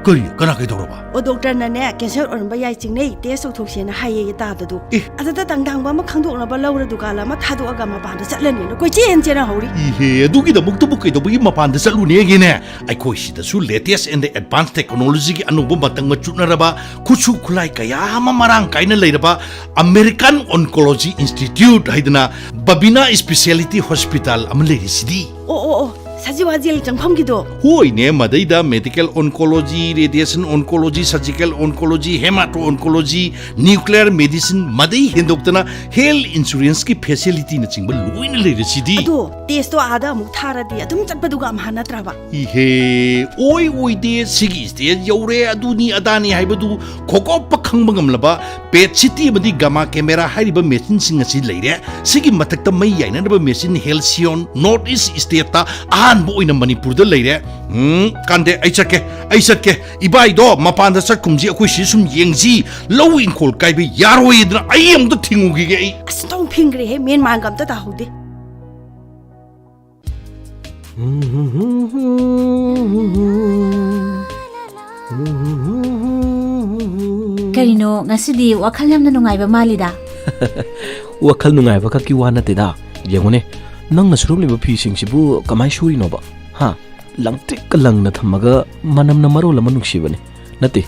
ꯀꯔꯤ? ꯀꯅꯥ ꯀꯩꯗꯧꯔꯕ? ꯑꯣ, ꯗꯣꯛꯇꯔꯅꯅꯦ, ꯀꯦꯟꯁꯔ ꯑꯣꯏꯔꯝꯕ ꯌꯥꯏ, ꯆꯤꯡꯅꯩ, ꯇꯦꯁ ꯇꯧꯊꯣꯛꯁꯦꯅ ꯍꯥꯏꯌꯦ ꯇꯥꯗꯗꯣ꯫ ꯑꯦ꯫ ꯑꯗꯨꯗ ꯇꯪꯗꯥꯡꯕ ꯑꯃ ꯈꯪꯗꯣꯛꯅꯕ ꯂꯧꯔ ꯗꯨꯀꯥꯟ ꯑꯃ ꯊꯥꯗꯣꯛꯑꯒ ꯃꯄꯥꯟꯗ ꯆꯠꯂꯅꯤꯅ ꯀꯣꯏꯆꯦꯟ ꯆꯦꯟꯅ ꯍꯧꯔꯤ꯫ ꯏꯍꯦ, ꯑꯗꯨꯒꯤꯗꯃꯛꯇꯕꯨ ꯀꯩꯗꯧꯕꯒꯤ ꯃꯄꯥꯟꯗ ꯆꯠꯂꯨꯅꯦꯒꯦꯅꯦ? ꯑꯩꯈꯣꯏ ꯁꯤꯗꯁꯨ latest and advanced technologyꯒꯤ ꯑꯅꯧꯕ ꯃꯇꯝꯒ ꯆꯨꯠꯅꯔꯕ ꯈꯨꯠꯁꯨ ꯈꯨꯠꯂꯥꯏ ꯀꯌꯥ ꯑꯃ ꯃꯔꯥꯡ ꯀꯥꯏꯅ ꯂꯩꯔꯕ American Oncology Institute ꯍꯥꯏꯗꯅ ꯕꯕꯤꯅꯥ Specialty Hospital ꯑꯃ ꯂꯩꯔꯤꯁꯤꯗꯤ꯫ ꯑꯣ, ꯑꯣ, ꯑꯣ, ꯁꯖꯤꯋꯥ ꯖꯦꯜ ꯆꯪꯐꯝꯒꯤꯗꯣ꯫ ꯍꯣꯏꯅꯦ, ꯃꯗꯩꯗ medical oncology, radiation oncology, surgical oncology, hemato oncology, nuclear medicine, ꯃꯗꯩ ꯍꯦꯟꯗꯣꯛꯇꯅ health insuranceꯀꯤ facilityꯅꯆꯤꯡꯕ ꯂꯣꯏꯅ ꯂꯩꯔꯤꯁꯤꯗꯤ꯫ ꯑꯗꯣ testꯇꯣ ꯑꯥꯗ ꯑꯃꯨꯛ ꯊꯥꯔꯗꯤ ꯑꯗꯨꯝ ꯆꯠꯄꯗꯨꯒ ꯑꯝꯍꯥ ꯅꯠꯇ꯭ꯔꯕ? ꯏꯍꯦ, ꯑꯣꯏ ꯑꯣꯏꯗꯦ, ꯁꯤꯒꯤ stage ꯌꯧꯔꯦ, ꯑꯗꯨꯅꯤ ꯑꯗꯥꯅꯤ ꯍꯥꯏꯕꯗꯨ ꯈꯣꯀꯣꯞꯄ ꯈꯪꯕ ꯉꯝꯂꯕ PET CT ꯑꯃꯗꯤ gamma camera ꯍꯥꯏꯔꯤꯕ machineꯁꯤꯡ ꯑꯁꯤ ꯂꯩꯔꯦ꯫ ꯁꯤꯒꯤ ꯃꯊꯛꯇ ꯃꯩ ꯌꯥꯏꯅꯅꯕ machine Halcyon North East stateꯇ ꯑꯍꯥꯟꯕ ꯑꯣꯏꯅ ꯃꯅꯤꯄꯨꯔꯗ ꯂꯩꯔꯦ꯫ ꯎꯝ, ꯀꯥꯟꯗꯦ, ꯑꯩ ꯆꯠꯀꯦ, ꯑꯩ ꯆꯠꯀꯦ꯫ ꯏꯕꯥꯏꯗꯣ ꯃꯄꯥꯟꯗ ꯆꯠꯈꯨꯝꯁꯤ, ꯑꯩꯈꯣꯏ ꯁꯤ ꯁꯨꯝ ꯌꯦꯡꯁꯤ꯫ ꯂꯧ ꯏꯪꯈꯣꯜ ꯀꯥꯏꯕ ꯌꯥꯔꯣꯏꯗꯅ ꯑꯩ ꯑꯃꯨꯛꯇ ꯊꯤꯡꯉꯨꯈꯤꯒꯦ ꯑꯩ꯫ ꯑꯁ, ꯑꯣꯟꯊꯣꯛ ꯐꯤꯡꯈ꯭ꯔꯦꯍꯦ, ꯃꯦꯟ ꯃꯥꯟꯒ ꯑꯝꯇ ꯇꯥꯍꯧꯗꯦ꯫ ꯀꯔꯤꯅꯣ, ꯉꯁꯤꯗꯤ ꯋꯥꯈꯜ ꯌꯥꯝꯅ ꯅꯨꯡꯉꯥꯏꯕ ꯃꯥꯜꯂꯤꯗ? ꯋꯥꯈꯜ ꯅꯨꯡꯉꯥꯏꯕ ꯈꯛꯀꯤ ꯋꯥ ꯅꯠꯇꯦꯗ꯫ ꯌꯦꯡꯉꯨꯅꯦ, ꯅꯪꯅ ꯁꯨꯔꯝꯂꯤꯕ ꯐꯤꯁꯤꯡꯁꯤꯕꯨ ꯀꯃꯥꯏ ꯁꯨꯔꯤꯅꯣꯕ? ꯍꯥ? ꯂꯪꯇ꯭ꯔꯤꯛꯀ ꯂꯪꯅ ꯊꯝꯃꯒ ꯃꯅꯝꯅ ꯃꯔꯣꯜ ꯑꯃ ꯅꯨꯡꯁꯤꯕꯅꯤ꯫ ꯅꯠꯇꯦ,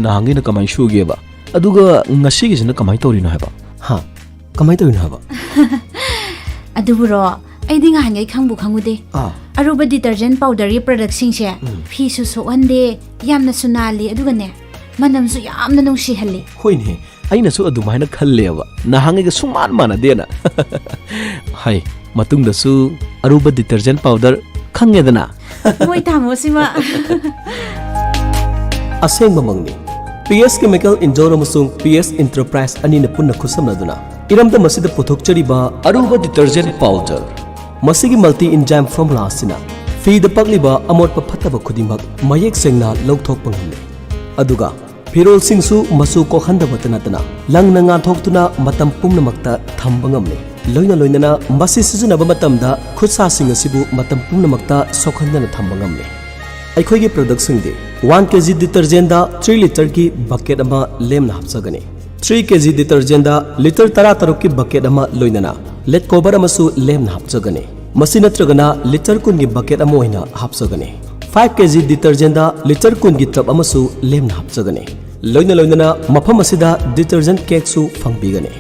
ꯅꯍꯥꯟꯒꯤꯅ ꯀꯃꯥꯏꯅ ꯁꯨꯒꯦꯕ? ꯑꯗꯨꯒ ꯉꯁꯤꯒꯤꯁꯤꯅ ꯀꯃꯥꯏꯅ ꯇꯧꯔꯤꯅꯣ ꯍꯥꯏꯕ? ꯍꯥ? ꯀꯃꯥꯏꯅ ꯇꯧꯔꯤꯅꯣ ꯍꯥꯏꯕ? ꯑꯗꯨꯕꯨꯔꯣ, ꯑꯩꯗꯤ ꯉꯍꯥꯟꯈꯩ ꯈꯪꯕꯨ ꯈꯪꯉꯨꯗꯦ꯫ ꯑꯥ꯫ ꯑꯔꯨꯕ detergent powderꯒꯤ productꯁꯤꯡꯁꯦ ꯎꯝ꯫ ꯐꯤꯁꯨ ꯁꯣꯛꯍꯟꯗꯦ, ꯌꯥꯝꯅꯁꯨ ꯅꯥꯜꯂꯤ, ꯑꯗꯨꯒꯅꯦ, ꯃꯅꯝꯁꯨ ꯌꯥꯝꯅ ꯅꯨꯡꯁꯤꯍꯜꯂꯤ꯫ ꯍꯣꯏꯅꯦ, ꯑꯩꯅꯁꯨ ꯑꯗꯨꯃꯥꯏꯅ ꯈꯜꯂꯦꯕ, ꯅꯍꯥꯟꯉꯩꯒ ꯁꯨꯡꯃꯥꯟ ꯃꯥꯟꯅꯗꯦꯅ꯫ ꯍꯥꯏ, ꯃꯇꯨꯡꯗꯁꯨ ꯑꯔꯨꯕ detergent powder ꯈꯪꯉꯦꯗꯅ꯫ ꯃꯣꯏ ꯇꯥꯃꯣꯁꯤꯃ꯫ ꯑꯁꯦꯡꯕꯃꯛꯅꯤ꯫ ꯄꯤ ꯑꯦꯁ Chemical Indoor ꯑꯃꯁꯨꯡ ꯄꯤ ꯑꯦꯁ Enterprise ꯑꯅꯤꯅ ꯄꯨꯟꯅ ꯈꯨꯠꯁꯝꯅꯗꯨꯅ ꯏꯔꯝꯗꯝ ꯑꯁꯤꯗ ꯄꯨꯊꯣꯛꯆꯔꯤꯕ ꯑꯔꯨꯕ detergent powder꯫ ꯃꯁꯤꯒꯤ multi enzyme formula ꯑꯁꯤꯅ ꯐꯤꯗ ꯄꯛꯂꯤꯕ ꯑꯃꯣꯠꯄ ꯐꯠꯇꯕ ꯈꯨꯗꯤꯡꯃꯛ ꯃꯌꯦꯛ ꯁꯦꯡꯅ ꯂꯧꯊꯣꯛꯄ ꯉꯝꯂꯦ꯫ ꯑꯗꯨꯒ ꯐꯤꯔꯣꯜꯁꯤꯡꯁꯨ ꯃꯆꯨ ꯀꯣꯛꯍꯟꯗꯕꯇ ꯅꯠꯇꯅ ꯂꯪꯅ ꯉꯥꯟꯊꯣꯛꯇꯨꯅ ꯃꯇꯝ ꯄꯨꯝꯅꯃꯛꯇ ꯊꯝꯕ ꯉꯝꯂꯦ꯫ ꯂꯣꯏꯅ ꯂꯣꯏꯅꯅ ꯃꯁꯤ ꯁꯤꯖꯤꯟꯅꯕ ꯃꯇꯝꯗ ꯈꯨꯠꯁꯥꯁꯤꯡ ꯑꯁꯤꯕꯨ ꯃꯇꯝ ꯄꯨꯝꯅꯃꯛꯇ ꯁꯣꯛꯍꯟꯗꯅ ꯊꯝꯕ ꯉꯝꯂꯦ꯫ ꯑꯩꯈꯣꯏꯒꯤ productꯁꯤꯡꯗꯤ one K G detergentꯗ three literꯒꯤ bucket ꯑꯃ ꯂꯦꯝꯅ ꯍꯥꯞꯆꯒꯅꯤ꯫ Three K G detergentꯗ litre ꯇꯔꯥꯇꯔꯨꯛꯀꯤ bucket ꯑꯃ ꯂꯣꯏꯅꯅ ꯂꯦꯠ cover ꯑꯃꯁꯨ ꯂꯦꯝꯅ ꯍꯥꯞꯆꯒꯅꯤ꯫ ꯃꯁꯤ ꯅꯠꯇ꯭ꯔꯒꯅ litre ꯀꯨꯟꯒꯤ bucket ꯑꯃ ꯑꯣꯏꯅ ꯍꯥꯞꯆꯒꯅꯤ꯫ Five K G detergentꯗ litre ꯀꯨꯟꯒꯤ tub ꯑꯃꯁꯨ ꯂꯦꯝꯅ ꯍꯥꯞꯆꯒꯅꯤ꯫ ꯂꯣꯏꯅ ꯂꯣꯏꯅꯅ ꯃꯐꯝ ꯑꯁꯤꯗ detergent cakeꯁꯨ ꯐꯪꯕꯤꯒꯅꯤ꯫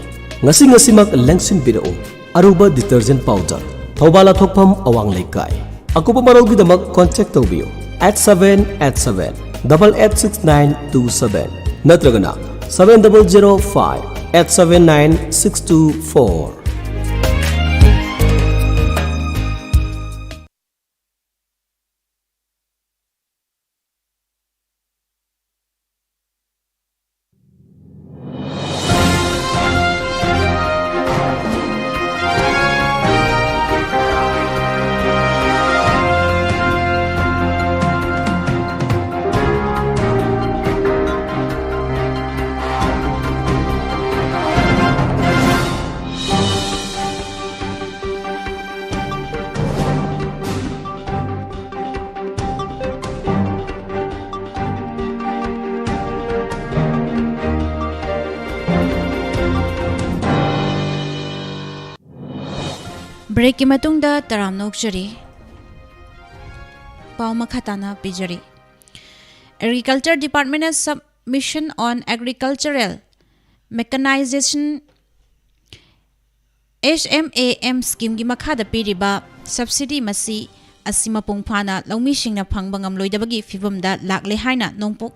ꯉꯁꯤ ꯉꯁꯤꯃꯛ ꯂꯦꯡꯁꯤꯟꯕꯤꯔꯛꯎ꯫ ꯑꯔꯨꯕ detergent powder, ꯊꯧꯕꯥꯜ ꯂꯥꯊꯣꯛꯐꯝ ꯑꯋꯥꯡ ꯂꯩꯀꯥꯏ꯫ ꯑꯀꯨꯞꯄ ꯃꯔꯣꯜꯒꯤꯗꯃꯛ contact ꯇꯧꯕꯤꯌꯨ, eight seven eight seven double eight six nine two seven ꯅꯠꯇ꯭ꯔꯒꯅ seven double zero five eight seven nine six two four꯫ Breakꯀꯤ ꯃꯇꯨꯡꯗ ꯇꯔꯥꯝꯅ ꯑꯣꯛꯆꯔꯤ꯫ ꯄꯥꯎ ꯃꯈꯥ ꯇꯥꯅ ꯄꯤꯖꯔꯤ꯫ Agriculture Department Submission on Agricultural Mechanization, H M A M schemeꯒꯤ ꯃꯈꯥꯗ ꯄꯤꯔꯤꯕ subsidy ꯃꯁꯤ ꯑꯁꯤ ꯃꯄꯨꯡ ꯐꯥꯅ ꯂꯧꯃꯤꯁꯤꯡꯅ ꯐꯪꯕ ꯉꯝꯂꯣꯏꯗꯕꯒꯤ ꯐꯤꯚꯝꯗ ꯂꯥꯛꯂꯦ ꯍꯥꯏꯅ ꯅꯣꯡꯄꯣꯛ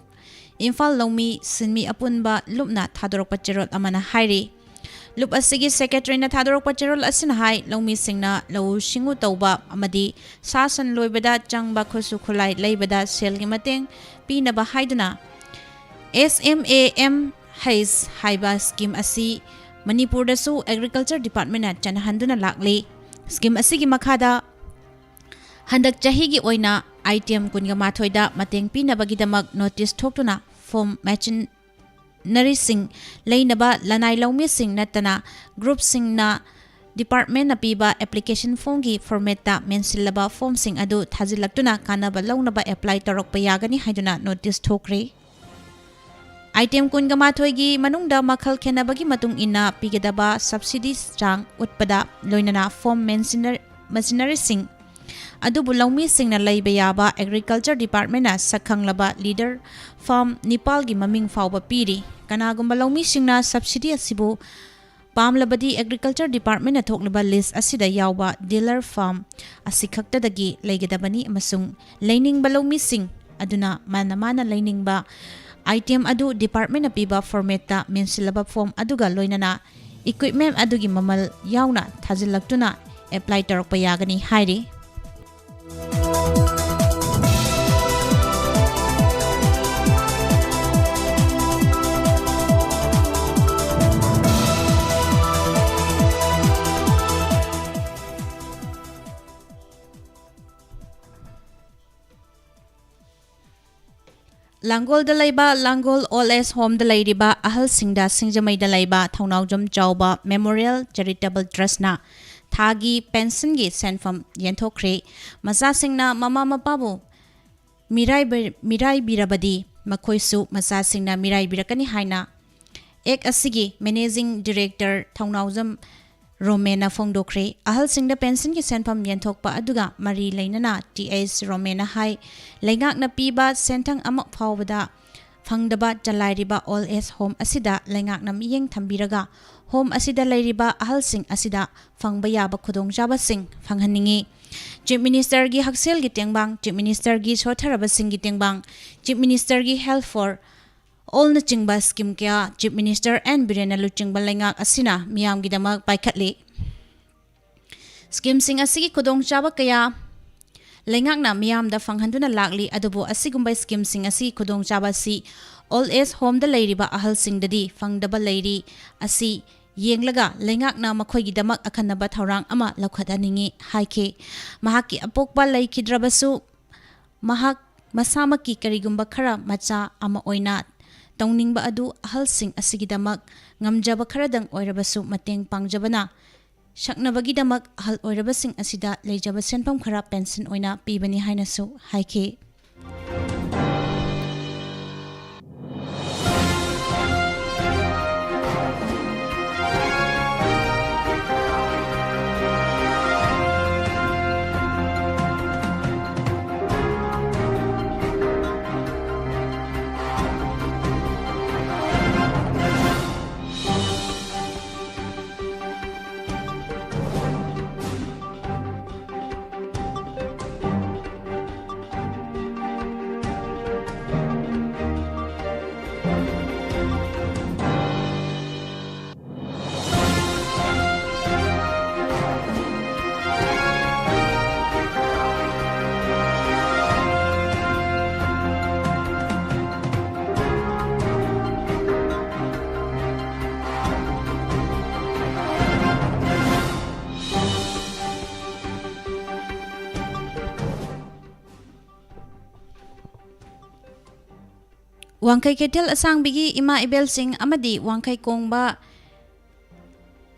ꯏꯝꯐꯥꯜ ꯂꯧꯃꯤ ꯁꯤꯟꯃꯤ ꯑꯄꯨꯟꯕ ꯂꯨꯞꯅ ꯊꯥꯗꯣꯔꯛꯄ ꯆꯦꯔꯣꯜ ꯑꯃꯅ ꯍꯥꯏꯔꯤ꯫ ꯂꯨꯞ ꯑꯁꯤꯒꯤ ꯁꯦꯀ꯭ꯔꯦꯇꯔꯤꯅ ꯊꯥꯗꯣꯔꯛꯄ ꯆꯦꯔꯣꯜ ꯑꯁꯤꯅ ꯍꯥꯏ, ꯂꯧꯃꯤꯁꯤꯡꯅ ꯂꯧꯎ ꯁꯤꯡꯎ ꯇꯧꯕ ꯑꯃꯗꯤ ꯁꯥ ꯁꯟ ꯂꯣꯏꯕꯗ ꯆꯪꯕ ꯈꯨꯠꯁꯨ ꯈꯨꯠꯂꯥꯏ ꯂꯩꯕꯗ ꯁꯦꯜꯒꯤ ꯃꯇꯦꯡ ꯄꯤꯅꯕ ꯍꯥꯏꯗꯨꯅ S M A M H ꯍꯥꯏꯕ scheme ꯑꯁꯤ ꯃꯅꯤꯄꯨꯔꯗꯁꯨ Agriculture Departmentꯅ ꯆꯠꯅꯍꯟꯗꯨꯅ ꯂꯥꯛꯂꯤ꯫ Scheme ꯑꯁꯤꯒꯤ ꯃꯈꯥꯗ ꯍꯟꯗꯛ ꯆꯍꯤꯒꯤ ꯑꯣꯏꯅ item ꯀꯨꯟꯒ ꯃꯥꯊꯣꯏꯗ ꯃꯇꯦꯡ ꯄꯤꯅꯕꯒꯤꯗꯃꯛ notice ꯊꯣꯛꯇꯨꯅ form machineryꯁꯤꯡ ꯂꯩꯅꯕ ꯂꯅꯥꯏ ꯂꯧꯃꯤꯁꯤꯡ ꯅꯠꯇꯅ groupꯁꯤꯡꯅ departmentꯅ ꯄꯤꯕ application formꯒꯤ formatꯇ ꯃꯦꯟꯁꯤꯜꯂꯕ formꯁꯤꯡ ꯑꯗꯨ ꯊꯥꯖꯤꯜꯂꯛꯇꯨꯅ ꯀꯥꯟꯅꯕ ꯂꯧꯅꯕ apply ꯇꯧꯔꯛꯄ ꯌꯥꯒꯅꯤ ꯍꯥꯏꯗꯨꯅ notice ꯊꯣꯛꯈ꯭ꯔꯤ꯫ Item ꯀꯨꯟꯒ ꯃꯥꯊꯣꯏꯒꯤ ꯃꯅꯨꯡꯗ ꯃꯈꯜ ꯈꯦꯠꯅꯕꯒꯤ ꯃꯇꯨꯡ ꯏꯟꯅ ꯄꯤꯒꯗꯕ subsidy ꯆꯥꯡ ꯎꯠꯄꯗ ꯂꯣꯏꯅꯅ form machineryꯁꯤꯡ ꯑꯗꯨꯕꯨ ꯂꯧꯃꯤꯁꯤꯡꯅ ꯂꯩꯕ ꯌꯥꯕ Agriculture Departmentꯅ ꯁꯛꯈꯪꯂꯕ leader farm ꯅꯤꯄꯥꯜꯒꯤ ꯃꯃꯤꯡ ꯐꯥꯎꯕ ꯄꯤꯔꯤ꯫ ꯀꯅꯥꯒꯨꯝꯕ ꯂꯧꯃꯤꯁꯤꯡꯅ subsidy ꯑꯁꯤꯕꯨ ꯄꯥꯝꯂꯕꯗꯤ Agriculture Departmentꯅ ꯊꯣꯛꯂꯤꯕ list ꯑꯁꯤꯗ ꯌꯥꯎꯕ dealer farm ꯑꯁꯤꯈꯛꯇꯗꯒꯤ ꯂꯩꯒꯗꯕꯅꯤ ꯑꯃꯁꯨꯡ ꯂꯩꯅꯤꯡꯕ ꯂꯧꯃꯤꯁꯤꯡ ꯑꯗꯨꯅ ꯃꯥꯅ ꯃꯥꯅ ꯂꯩꯅꯤꯡꯕ item ꯑꯗꯨ departmentꯅ ꯄꯤꯕ formatꯇ ꯃꯦꯟꯁꯤꯜꯂꯕ form ꯑꯗꯨꯒ ꯂꯣꯏꯅꯅ equipment ꯑꯗꯨꯒꯤ ꯃꯃꯜ ꯌꯥꯎꯅ ꯊꯥꯖꯤꯜꯂꯛꯇꯨꯅ apply ꯇꯧꯔꯛꯄ ꯌꯥꯒꯅꯤ ꯍꯥꯏꯔꯤ꯫ ꯂꯥꯡꯒꯣꯜꯗ ꯂꯩꯕ ꯂꯥꯡꯒꯣꯜ Old Age Homeꯗ ꯂꯩꯔꯤꯕ ꯑꯍꯜꯁꯤꯡꯗ ꯁꯤꯡꯖꯃꯩꯗ ꯂꯩꯕ ꯊꯧꯅꯥꯎꯖꯝ ꯆꯥꯎꯕ Memorial Charitable Trustꯅ ꯊꯥꯒꯤ pensionꯒꯤ ꯁꯦꯟꯐꯝ ꯌꯦꯟꯊꯣꯛꯈ꯭ꯔꯦ꯫ ꯃꯆꯥꯁꯤꯡꯅ ꯃꯃꯥ ꯃꯄꯥꯕꯨ ꯃꯤꯔꯥꯏꯕ-, ꯃꯤꯔꯥꯏꯕꯤꯔꯕꯗꯤ ꯃꯈꯣꯏꯁꯨ ꯃꯆꯥꯁꯤꯡꯅ ꯃꯤꯔꯥꯏꯕꯤꯔꯛꯀꯅꯤ ꯍꯥꯏꯅ act ꯑꯁꯤꯒꯤ managing director ꯊꯧꯅꯥꯎꯖꯝ ꯔꯣꯃꯦꯅ ꯐꯣꯡꯗꯣꯛꯈ꯭ꯔꯦ꯫ ꯑꯍꯜꯁꯤꯡꯗ ꯄꯦꯟꯁꯟꯒꯤ ꯁꯦꯟꯐꯝ ꯌꯦꯟꯊꯣꯛꯄ ꯑꯗꯨꯒ ꯃꯔꯤ ꯂꯩꯅꯅ ꯇꯤ ꯑꯩꯆ ꯔꯣꯃꯦꯅ ꯍꯥꯏ, ꯂꯩꯉꯥꯛꯅ ꯄꯤꯕ ꯁꯦꯟꯊꯪ ꯑꯃ ꯐꯥꯎꯕꯗ ꯐꯪꯗꯕ ꯆꯂꯥꯏꯔꯤꯕ ꯑꯣꯜ ꯑꯦꯖ ꯍꯣꯝ ꯑꯁꯤꯗ ꯂꯩꯉꯥꯛꯅ ꯃꯤꯠꯌꯦꯡ ꯊꯝꯕꯤꯔꯒ ꯍꯣꯝ ꯑꯁꯤꯗ ꯂꯩꯔꯤꯕ ꯑꯍꯜꯁꯤꯡ ꯑꯁꯤꯗ ꯐꯪꯕ ꯌꯥꯕ ꯈꯨꯗꯣꯡꯆꯥꯕꯁꯤꯡ ꯐꯪꯍꯟꯅꯤꯡꯏ꯫ ꯆꯤꯐ ꯃꯤꯅꯤꯁꯇꯔꯒꯤ ꯍꯛꯁꯦꯜꯒꯤ ꯇꯦꯡꯕꯥꯡ, ꯆꯤꯐ ꯃꯤꯅꯤꯁꯇꯔꯒꯤ ꯁꯣꯠꯊꯔꯕꯁꯤꯡꯒꯤ ꯇꯦꯡꯕꯥꯡ, ꯆꯤꯐ ꯃꯤꯅꯤꯁꯇꯔꯒꯤ ꯍꯦꯜꯊ ꯐꯣꯔ ꯑꯣꯜꯅꯆꯤꯡꯕ ꯁ꯭ꯀꯤꯝ ꯀꯌꯥ ꯆꯤꯐ ꯃꯤꯅꯤꯁꯇꯔ ꯑꯦꯟ ꯕꯤꯔꯦꯟꯅ ꯂꯨꯆꯤꯡꯕ ꯂꯩꯉꯥꯛ ꯑꯁꯤꯅ ꯃꯤꯌꯥꯝꯒꯤꯗꯃꯛ ꯄꯥꯏꯈꯠꯂꯤ꯫ ꯁ꯭ꯀꯤꯝꯁꯤꯡ ꯑꯁꯤꯒꯤ ꯈꯨꯗꯣꯡꯆꯥꯕ ꯀꯌꯥ ꯂꯩꯉꯥꯛꯅ ꯃꯤꯌꯥꯝꯗ ꯐꯪꯍꯟꯗꯨꯅ ꯂꯥꯛꯂꯤ, ꯑꯗꯨꯕꯨ ꯑꯁꯤꯒꯨꯝꯕ ꯁ꯭ꯀꯤꯝꯁꯤꯡ ꯑꯁꯤꯒꯤ ꯈꯨꯗꯣꯡꯆꯥꯕ ꯑꯁꯤ ꯑꯣꯜ ꯑꯦꯖ ꯍꯣꯝꯗ ꯂꯩꯔꯤꯕ ꯑꯍꯜꯁꯤꯡꯗꯗꯤ ꯐꯪꯗꯕ ꯂꯩꯔꯤ꯫ ꯑꯁꯤ ꯌꯦꯡꯂꯒ ꯂꯩꯉꯥꯛꯅ ꯃꯈꯣꯏꯒꯤꯗꯃꯛ ꯑꯈꯟꯅꯕ ꯊꯧꯔꯥꯡ ꯑꯃ ꯂꯧꯈꯠꯍꯟꯅꯤꯡꯏ ꯍꯥꯏꯈꯤ꯫ ꯃꯍꯥꯛꯀꯤ ꯑꯄꯣꯛꯄ ꯂꯩꯈꯤꯗ꯭ꯔꯕꯁꯨ, ꯃꯍꯥꯛ ꯃꯁꯥꯃꯛꯀꯤ ꯀꯔꯤꯒꯨꯝꯕ ꯈꯔ ꯃꯆꯥ ꯑꯃ ꯑꯣꯏꯅ ꯇꯧꯅꯤꯡꯕ ꯑꯗꯨ ꯑꯍꯜꯁꯤꯡ ꯑꯁꯤꯒꯤꯗꯃꯛ ꯉꯝꯖꯕ ꯈꯔꯗꯪ ꯑꯣꯏꯔꯕꯁꯨ ꯃꯇꯦꯡ ꯄꯥꯡꯖꯕꯅ ꯁꯛꯅꯕꯒꯤꯗꯃꯛ ꯑꯍꯜ ꯑꯣꯏꯔꯕꯁꯤꯡ ꯑꯁꯤꯗ ꯂꯩꯖꯕ ꯁꯦꯟꯐꯝ ꯈꯔ ꯄꯦꯟꯁꯟ ꯑꯣꯏꯅ ꯄꯤꯕꯅꯤ ꯍꯥꯏꯅꯁꯨ ꯍꯥꯏꯈꯤ꯫ ꯋꯥꯡꯈꯩ ꯀꯩꯊꯦꯜ ꯑꯁꯥꯡꯕꯤꯒꯤ ꯏꯃꯥ ꯏꯕꯦꯜꯁꯤꯡ ꯑꯃꯗꯤ ꯋꯥꯡꯈꯩ ꯀꯣꯡꯕ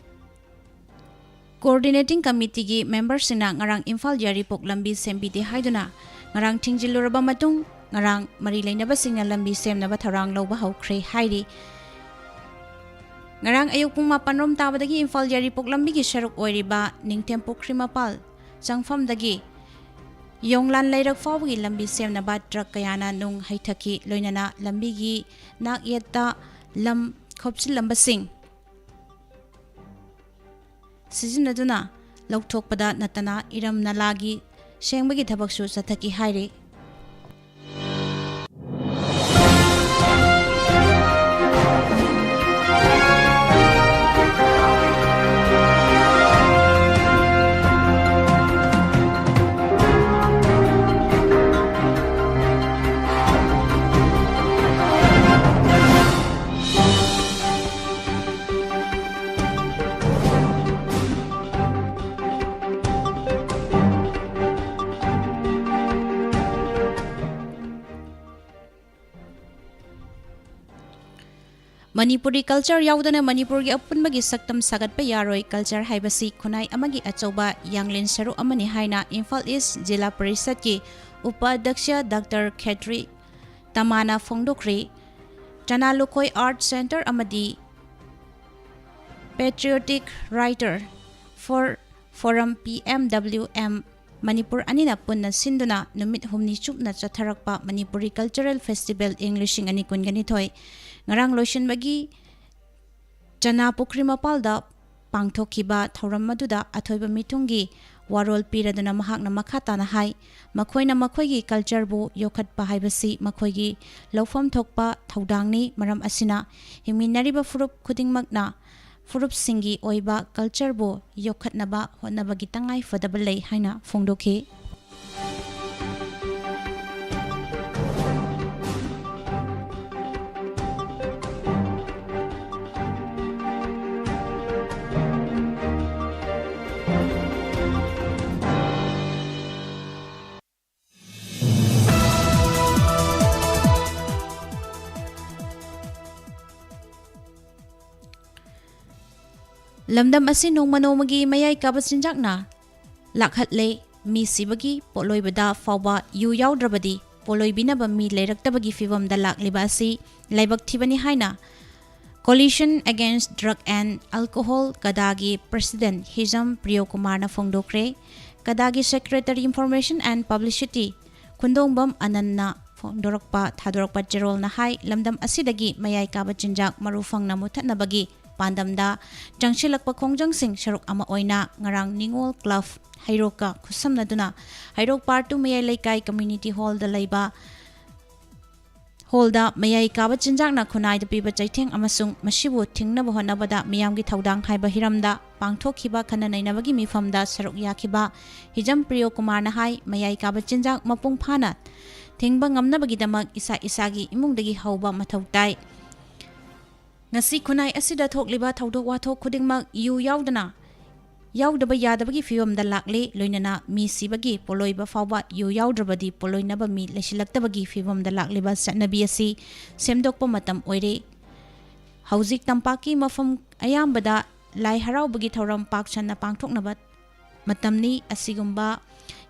ꯀꯣꯑꯣꯔꯗꯤꯅꯦꯇꯤꯡ ꯀꯃꯤꯇꯤꯒꯤ ꯃꯦꯝꯕꯔꯁꯤꯡꯅ ꯉꯔꯥꯡ ꯏꯝꯐꯥꯜ ꯌꯥꯏꯔꯤꯄꯣꯛ ꯂꯝꯕꯤ ꯁꯦꯝꯕꯤꯗꯦ ꯍꯥꯏꯗꯨꯅ ꯉꯔꯥꯡ ꯊꯤꯡꯖꯤꯜꯂꯨꯔꯕ ꯃꯇꯨꯡ, ꯉꯔꯥꯡ ꯃꯔꯤ ꯂꯩꯅꯕꯁꯤꯡꯅ ꯂꯝꯕꯤ ꯁꯦꯝꯅꯕ ꯊꯧꯔꯥꯡ ꯂꯧꯕ ꯍꯧꯈ꯭ꯔꯦ ꯍꯥꯏꯔꯤ꯫ ꯉꯔꯥꯡ ꯑꯌꯨꯛ ꯄꯨꯡ ꯃꯥꯄꯟ ꯔꯣꯝ ꯇꯥꯕꯗꯒꯤ ꯏꯝꯐꯥꯜ ꯌꯥꯏꯔꯤꯄꯣꯛ ꯂꯝꯕꯤꯒꯤ ꯁꯔꯨꯛ ꯑꯣꯏꯔꯤꯕ ꯅꯤꯡꯊꯦꯝꯄꯨꯈ꯭ꯔꯤ ꯃꯄꯥꯜ ꯆꯪꯐꯝꯗꯒꯤ ꯌꯣꯡꯂꯥꯟ ꯂꯩꯔꯛ ꯐꯥꯎꯕꯒꯤ ꯂꯝꯕꯤ ꯁꯦꯝꯅꯕ ꯇ꯭ꯔꯛ ꯀꯌꯥꯅ ꯅꯨꯡ ꯍꯩꯊꯈꯤ꯫ ꯂꯣꯏꯅꯅ ꯂꯝꯕꯤꯒꯤ ꯅꯥꯛ ꯌꯦꯠꯇ ꯂꯝ ꯈꯣꯞꯆꯤꯜꯂꯝꯕꯁꯤꯡ ꯁꯤꯖꯤꯟꯅꯗꯨꯅ ꯂꯧꯊꯣꯛꯄꯗ ꯅꯠꯇꯅ ꯏꯔꯝ ꯅꯂꯥꯒꯤ ꯁꯦꯡꯕꯒꯤ ꯊꯕꯛꯁꯨ ꯆꯠꯊꯈꯤ ꯍꯥꯏꯔꯤ꯫ ꯃꯅꯤꯄꯨꯔꯤ culture ꯌꯥꯎꯗꯅ ꯃꯅꯤꯄꯨꯔꯒꯤ ꯑꯄꯨꯟꯕꯒꯤ ꯁꯛꯇꯝ ꯁꯥꯒꯠꯄ ꯌꯥꯔꯣꯏ꯫ Culture ꯍꯥꯏꯕꯁꯤ ꯈꯨꯟꯅꯥꯏ ꯑꯃꯒꯤ ꯑꯆꯧꯕ ꯌꯥꯡꯂꯦꯟ ꯁꯔꯨ ꯑꯃꯅꯤ ꯍꯥꯏꯅ ꯏꯝꯐꯥꯜ ꯏꯁ ꯖꯤꯂꯥ ꯄꯔꯤꯁꯠꯀꯤ ꯎꯄꯥꯙ꯭ꯌꯛꯁ ꯗꯥꯛꯇꯔ ꯈꯦꯇ꯭ꯔꯤ ꯇꯃꯥꯅ ꯐꯣꯡꯗꯣꯛꯈ꯭ꯔꯤ꯫ ꯆꯅꯥ ꯂꯨꯈꯣꯏ Art Centre ꯑꯃꯗꯤ Patriotic Writer for Forum, P M W M, Manipur ꯑꯅꯤꯅ ꯄꯨꯟꯅ ꯁꯤꯟꯗꯨꯅ ꯅꯨꯃꯤꯠ ꯍꯨꯝꯅꯤ ꯆꯨꯞꯅ ꯆꯠꯊꯔꯛꯄ ꯃꯅꯤꯄꯨꯔꯤ Cultural Festival ꯏꯪ ꯂꯤꯁꯤꯡ ꯑꯅꯤ ꯀꯨꯟꯒ ꯅꯤꯊꯣꯏ ꯉꯔꯥꯡ ꯂꯣꯏꯁꯤꯟꯕꯒꯤ ꯆꯅꯥ ꯄꯨꯈ꯭ꯔꯤ ꯃꯄꯥꯜꯗ ꯄꯥꯡꯊꯣꯛꯈꯤꯕ ꯊꯧꯔꯝ ꯑꯗꯨꯗ ꯑꯊꯣꯏꯕ ꯃꯤꯊꯨꯡꯒꯤ ꯋꯥꯔꯣꯜ ꯄꯤꯔꯗꯨꯅ ꯃꯍꯥꯛꯅ ꯃꯈꯥ ꯇꯥꯅ ꯍꯥꯏ, ꯃꯈꯣꯏꯅ ꯃꯈꯣꯏꯒꯤ cultureꯕꯨ ꯌꯣꯛꯈꯠꯄ ꯍꯥꯏꯕꯁꯤ ꯃꯈꯣꯏꯒꯤ ꯂꯧꯐꯝ ꯊꯣꯛꯄ ꯊꯧꯗꯥꯡꯅꯤ꯫ ꯃꯔꯝ ꯑꯁꯤꯅ ꯍꯤꯡꯃꯤꯟꯅꯔꯤꯕ ꯐꯨꯔꯨꯞ ꯈꯨꯗꯤꯡꯃꯛꯅ ꯐꯨꯔꯨꯞꯁꯤꯡꯒꯤ ꯑꯣꯏꯕ cultureꯕꯨ ꯌꯣꯛꯈꯠꯅꯕ ꯍꯣꯠꯅꯕꯒꯤ ꯇꯉꯥꯏ ꯐꯗꯕ ꯂꯩ ꯍꯥꯏꯅ ꯐꯣꯡꯗꯣꯛꯈꯤ꯫ ꯂꯝꯗꯝ ꯑꯁꯤ ꯅꯣꯡꯃ ꯅꯣꯡꯃꯒꯤ ꯃꯌꯥꯏ ꯀꯥꯕ ꯆꯤꯟꯖꯥꯛꯅ ꯂꯥꯛꯍꯠꯂꯦ꯫ ꯃꯤ ꯁꯤꯕꯒꯤ ꯄꯣꯠꯂꯣꯏꯕꯗ ꯐꯥꯎꯕ ꯌꯨ ꯌꯥꯎꯗ꯭ꯔꯕꯗꯤ ꯄꯣꯠꯂꯣꯏꯕꯤꯅꯕ ꯃꯤ ꯂꯩꯔꯛꯇꯕꯒꯤ ꯐꯤꯚꯝꯗ ꯂꯥꯛꯂꯤꯕ ꯑꯁꯤ ꯂꯥꯏꯕꯛ ꯊꯤꯕꯅꯤ ꯍꯥꯏꯅ Coalition Against Drug and Alcohol, ꯀꯗꯥꯒꯤ President ꯍꯤꯖꯝ ꯄ꯭ꯔꯤꯌꯣ ꯀꯨꯃꯥꯔꯅ ꯐꯣꯡꯗꯣꯛꯈ꯭ꯔꯦ꯫ ꯀꯗꯥꯒꯤ Secretary Information and Publicity ꯈꯨꯟꯗꯣꯡꯕꯝ ꯑꯅꯟꯅ ꯐꯣꯡꯗꯣꯔꯛꯄ, ꯊꯥꯗꯣꯔꯛꯄ ꯆꯦꯔꯣꯜꯅ ꯍꯥꯏ, ꯂꯝꯗꯝ ꯑꯁꯤꯗꯒꯤ ꯃꯌꯥꯏ ꯀꯥꯕ ꯆꯤꯟꯖꯥꯛ ꯃꯔꯨ ꯐꯪꯅ ꯃꯨꯊꯠꯅꯕꯒꯤ ꯄꯥꯟꯗꯝꯗ ꯆꯪꯁꯤꯜꯂꯛꯄ ꯈꯣꯡꯖꯪꯁꯤꯡ ꯁꯔꯨꯛ ꯑꯃ ꯑꯣꯏꯅ ꯉꯔꯥꯡ ꯅꯤꯉꯣꯜ ꯀ꯭ꯂꯕ ꯍꯩꯔꯣꯛꯀ ꯈꯨꯠꯁꯝꯅꯗꯨꯅ ꯍꯩꯔꯣꯛ Part Two ꯃꯌꯥꯏ ꯂꯩꯀꯥꯏ Community Hallꯗ ꯂꯩꯕ ꯍꯣꯜꯗ ꯃꯌꯥꯏ ꯀꯥꯕ ꯆꯤꯟꯖꯥꯛꯅ ꯈꯨꯟꯅꯥꯏꯗ ꯄꯤꯕ ꯆꯩꯊꯦꯡ ꯑꯃꯁꯨꯡ ꯃꯁꯤꯕꯨ ꯊꯤꯡꯅꯕ ꯍꯣꯠꯅꯕꯗ ꯃꯤꯌꯥꯝꯒꯤ ꯊꯧꯗꯥꯡ ꯍꯥꯏꯕ ꯍꯤꯔꯝꯗ ꯄꯥꯡꯊꯣꯛꯈꯤꯕ ꯈꯟꯅ ꯅꯩꯅꯕꯒꯤ ꯃꯤꯐꯝꯗ ꯁꯔꯨꯛ ꯌꯥꯈꯤꯕ ꯍꯤꯖꯝ ꯄ꯭ꯔꯤꯌꯣ ꯀꯨꯃꯥꯔꯅ ꯍꯥꯏ, ꯃꯌꯥꯏ ꯀꯥꯕ ꯆꯤꯟꯖꯥꯛ ꯃꯄꯨꯡ ꯐꯥꯅ ꯊꯤꯡꯕ ꯉꯝꯅꯕꯒꯤꯗꯃꯛ ꯏꯁꯥ ꯏꯁꯥꯒꯤ ꯏꯃꯨꯡꯗꯒꯤ ꯍꯧꯕ ꯃꯊꯧ ꯇꯥꯏ꯫ ꯉꯁꯤ ꯈꯨꯟꯅꯥꯏ ꯑꯁꯤꯗ ꯊꯣꯛꯂꯤꯕ ꯊꯧꯗꯣꯛ ꯋꯥꯊꯣꯛ ꯈꯨꯗꯤꯡꯃꯛ ꯌꯨ ꯌꯥꯎꯗꯅ ꯌꯥꯎꯗꯕ ꯌꯥꯗꯕꯒꯤ ꯐꯤꯕꯝꯗ ꯂꯥꯛꯂꯦ꯫ ꯂꯣꯏꯅꯅ ꯃꯤ ꯁꯤꯕꯒꯤ ꯄꯣꯠꯂꯣꯏꯕ ꯐꯥꯎꯕ ꯌꯨ ꯌꯥꯎꯗ꯭ꯔꯕꯗꯤ ꯄꯣꯠꯂꯣꯏꯅꯕ ꯃꯤ ꯂꯩꯁꯤꯜꯂꯛꯇꯕꯒꯤ ꯐꯤꯕꯝꯗ ꯂꯥꯛꯂꯤꯕ ꯆꯠꯅꯕꯤ ꯑꯁꯤ ꯁꯦꯝꯗꯣꯛꯄ ꯃꯇꯝ ꯑꯣꯏꯔꯦ꯫ ꯍꯧꯖꯤꯛ ꯇꯝꯄꯥꯛꯀꯤ ꯃꯐꯝ ꯑꯌꯥꯝꯕꯗ ꯂꯥꯏ ꯍꯔꯥꯎꯕꯒꯤ ꯊꯧꯔꯝ ꯄꯥꯛ ꯁꯟꯅ ꯄꯥꯡꯊꯣꯛꯅꯕ ꯃꯇꯝꯅꯤ꯫ ꯑꯁꯤꯒꯨꯝꯕ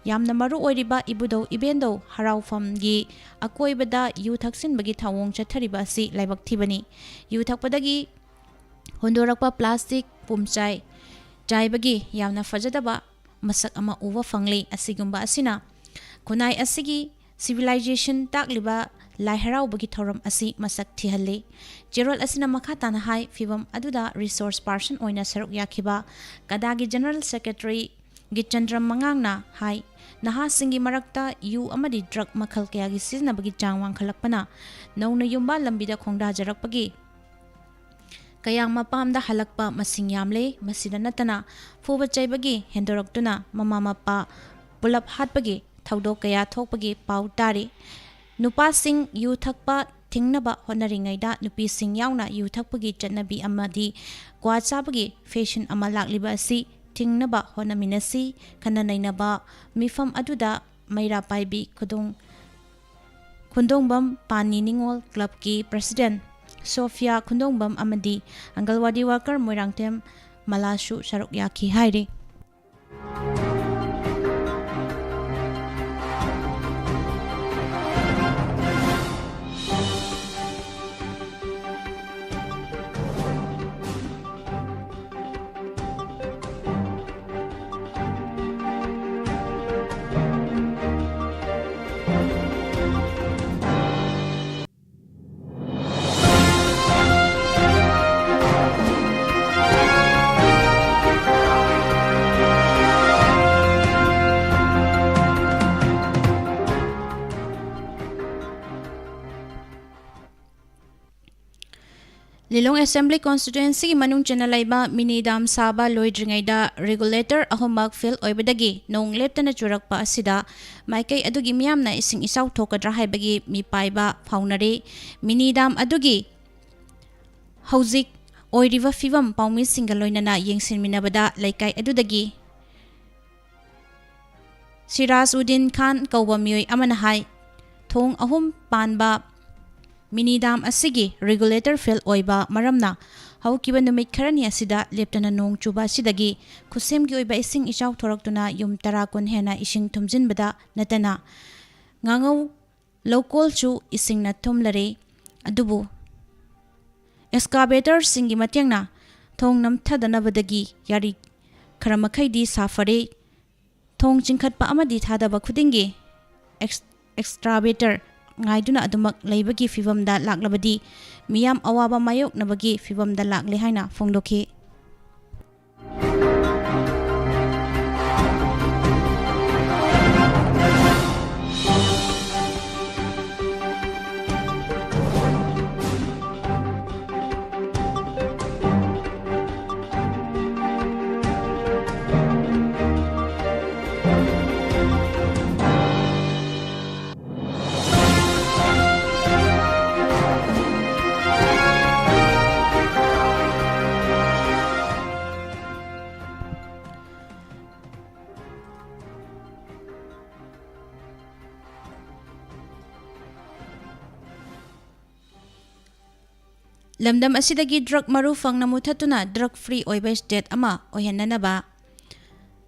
ꯌꯥꯝꯅ ꯃꯔꯨ ꯑꯣꯏꯔꯤꯕ ꯏꯕꯨꯙꯧ ꯏꯕꯦꯟꯗꯧ ꯍꯔꯥꯎꯐꯝꯒꯤ ꯑꯀꯣꯏꯕꯗ ꯌꯨ ꯊꯛꯆꯤꯟꯕꯒꯤ ꯊꯧꯑꯣꯡ ꯆꯠꯊꯔꯤꯕ ꯑꯁꯤ ꯂꯥꯏꯕꯛ ꯊꯤꯕꯅꯤ꯫ ꯌꯨ ꯊꯛꯄꯗꯒꯤ ꯍꯨꯟꯗꯣꯔꯛꯄ ꯄ꯭ꯂꯥꯁꯇꯤꯛ ꯄꯨꯝꯆꯥꯏ ꯆꯥꯏꯕꯒꯤ ꯌꯥꯝꯅ ꯐꯖꯗꯕ ꯃꯁꯛ ꯑꯃ ꯎꯕ ꯐꯪꯂꯤ꯫ ꯑꯁꯤꯒꯨꯝꯕ ꯑꯁꯤꯅ ꯈꯨꯟꯅꯥꯏ ꯑꯁꯤꯒꯤ civilization ꯇꯥꯛꯂꯤꯕ ꯂꯥꯏ ꯍꯔꯥꯎꯕꯒꯤ ꯊꯧꯔꯝ ꯑꯁꯤ ꯃꯁꯛ ꯊꯤꯍꯜꯂꯤ꯫ ꯆꯦꯔꯣꯜ ꯑꯁꯤꯅ ꯃꯈꯥ ꯇꯥꯅ ꯍꯥꯏ, ꯐꯤꯚꯝ ꯑꯗꯨꯗ resource person ꯑꯣꯏꯅ ꯁꯔꯨꯛ ꯌꯥꯈꯤꯕ ꯀꯗꯥꯒꯤ General Secretary ꯒꯤꯆꯟꯗ꯭ꯔ ꯃꯉꯥꯡꯅ ꯍꯥꯏ, ꯅꯍꯥꯁꯤꯡꯒꯤ ꯃꯔꯛꯇ ꯌꯨ ꯑꯃꯗꯤ drug ꯃꯈꯜ ꯀꯌꯥꯒꯤ ꯁꯤꯖꯤꯟꯅꯕꯒꯤ ꯆꯥꯡ ꯋꯥꯡꯈꯠꯂꯛꯄꯅ ꯅꯧꯅ ꯌꯨꯝꯕꯥꯜ ꯂꯝꯕꯤꯗ ꯈꯣꯡꯗꯥꯖꯔꯛꯄꯒꯤ ꯀꯌꯥ ꯃꯄꯥꯝꯗ ꯍꯜꯂꯛꯄ ꯃꯁꯤꯡ ꯌꯥꯝꯂꯦ꯫ ꯃꯁꯤꯗ ꯅꯠꯇꯅ ꯐꯨꯕ ꯆꯩꯕꯒꯤ ꯍꯦꯟꯗꯣꯔꯛꯇꯨꯅ ꯃꯃꯥ ꯃꯄꯥ ꯄꯨꯂꯞ ꯍꯥꯠꯄꯒꯤ ꯊꯧꯗꯣꯛ ꯀꯌꯥ ꯊꯣꯛꯄꯒꯤ ꯄꯥꯎ ꯇꯥꯔꯤ꯫ ꯅꯨꯄꯥꯁꯤꯡ ꯌꯨ ꯊꯛꯄ ꯊꯤꯡꯅꯕ ꯍꯣꯠꯅꯔꯤꯉꯩꯗ ꯅꯨꯄꯤꯁꯤꯡ ꯌꯥꯎꯅ ꯌꯨ ꯊꯛꯄꯒꯤ ꯆꯠꯅꯕꯤ ꯑꯃꯗꯤ ꯀ꯭ꯋꯥ ꯆꯥꯕꯒꯤ fashion ꯑꯃ ꯂꯥꯛꯂꯤꯕ ꯑꯁꯤ ꯊꯤꯡꯅꯕ ꯍꯣꯠꯅꯃꯤꯟꯅꯁꯤ꯫ ꯈꯟꯅ ꯅꯩꯅꯕ ꯃꯤꯐꯝ ꯑꯗꯨꯗ ꯃꯩꯔꯥ ꯄꯥꯏꯕꯤ ꯈꯨꯗꯣꯡ-, ꯈꯨꯟꯗꯣꯡꯕꯝ ꯄꯥꯅꯤ ꯅꯤꯉꯣꯜ ꯀ꯭ꯂꯕꯀꯤ President ꯁꯣꯐꯤꯌꯥ ꯈꯨꯟꯗꯣꯡꯕꯝ ꯑꯃꯗꯤ ꯑꯪꯒꯜꯋꯥꯗꯤ worker ꯃꯣꯏꯔꯥꯡꯊꯦꯝ ꯃꯂꯥꯁꯨ ꯁꯔꯨꯛ ꯌꯥꯈꯤ ꯍꯥꯏꯔꯤ꯫ ꯂꯤꯂꯣꯡ Assembly Constituencyꯒꯤ ꯃꯅꯨꯡ ꯆꯟꯅ ꯂꯩꯕ mini dam ꯁꯥꯕ ꯂꯣꯏꯗ꯭ꯔꯤꯉꯩꯗ regulator ꯑꯍꯨꯝꯃꯛ fail ꯑꯣꯏꯕꯗꯒꯤ ꯅꯣꯡ ꯂꯦꯞꯇꯅ ꯆꯨꯔꯛꯄ ꯑꯁꯤꯗ ꯃꯥꯏꯀꯩ ꯑꯗꯨꯒꯤ ꯃꯤꯌꯥꯝꯅ ꯏꯁꯤꯡ ꯏꯆꯥꯎ ꯊꯣꯛꯀꯗ꯭ꯔꯥ ꯍꯥꯏꯕꯒꯤ ꯃꯤꯄꯥꯏꯕ ꯐꯥꯎꯅꯔꯤ꯫ Mini dam ꯑꯗꯨꯒꯤ ꯍꯧꯖꯤꯛ ꯑꯣꯏꯔꯤꯕ ꯐꯤꯕꯝ ꯄꯥꯎꯃꯤꯁꯤꯡꯒ ꯂꯣꯏꯅꯅ ꯌꯦꯡꯁꯤꯟꯃꯤꯟꯅꯕꯗ ꯂꯩꯀꯥꯏ ꯑꯗꯨꯗꯒꯤ ꯁꯤꯔꯥꯖ ꯎꯗꯤꯟ ꯈꯥꯟ ꯀꯧꯕ ꯃꯤꯑꯣꯏ ꯑꯃꯅ ꯍꯥꯏ, ꯊꯣꯡ ꯑꯍꯨꯝ ꯄꯥꯟꯕ mini dam ꯑꯁꯤꯒꯤ regulator fail ꯑꯣꯏꯕ ꯃꯔꯝꯅ ꯍꯧꯈꯤꯕ ꯅꯨꯃꯤꯠ ꯈꯔꯅꯤ ꯑꯁꯤꯗ ꯂꯦꯞꯇꯅ ꯅꯣꯡ ꯆꯨꯕ ꯑꯁꯤꯗꯒꯤ ꯈꯨꯠꯁꯦꯝꯒꯤ ꯑꯣꯏꯕ ꯏꯁꯤꯡ ꯏꯆꯥꯎ ꯊꯣꯔꯛꯇꯨꯅ ꯌꯨꯝ ꯇꯔꯥ ꯀꯨꯟ ꯍꯦꯟꯅ ꯏꯁꯤꯡ ꯊꯨꯝꯖꯤꯟꯕꯗ ꯅꯠꯇꯅ ꯉꯥꯉꯧ ꯂꯧꯀꯣꯜꯁꯨ ꯏꯁꯤꯡꯅ ꯊꯨꯝꯂꯔꯦ꯫ ꯑꯗꯨꯕꯨ excavatorꯁꯤꯡꯒꯤ ꯃꯇꯦꯡꯅ ꯊꯣꯡ ꯅꯝꯊꯗꯅꯕꯗꯒꯤ ꯌꯥꯔꯤ ꯈꯔ ꯃꯈꯩꯗꯤ ꯁꯥꯐꯔꯦ꯫ ꯊꯣꯡ ꯆꯤꯡꯈꯠꯄ ꯑꯃꯗꯤ ꯊꯥꯗꯕ ꯈꯨꯗꯤꯡꯒꯤ ex-, excavator ꯉꯥꯏꯗꯨꯅ ꯑꯗꯨꯃꯛ ꯂꯩꯕꯒꯤ ꯐꯤꯕꯝꯗ ꯂꯥꯛꯂꯕꯗꯤ ꯃꯤꯌꯥꯝ ꯑꯋꯥꯕ ꯃꯥꯌꯣꯛꯅꯕꯒꯤ ꯐꯤꯕꯝꯗ ꯂꯥꯛꯂꯦ ꯍꯥꯏꯅ ꯐꯣꯡꯗꯣꯛꯈꯤ꯫ ꯂꯝꯗꯝ ꯑꯁꯤꯗꯒꯤ drug ꯃꯔꯨ ꯐꯪꯅ ꯃꯨꯊꯠꯇꯨꯅ drug free ꯑꯣꯏꯕ state ꯑꯃ ꯑꯣꯏꯍꯟꯅꯅꯕ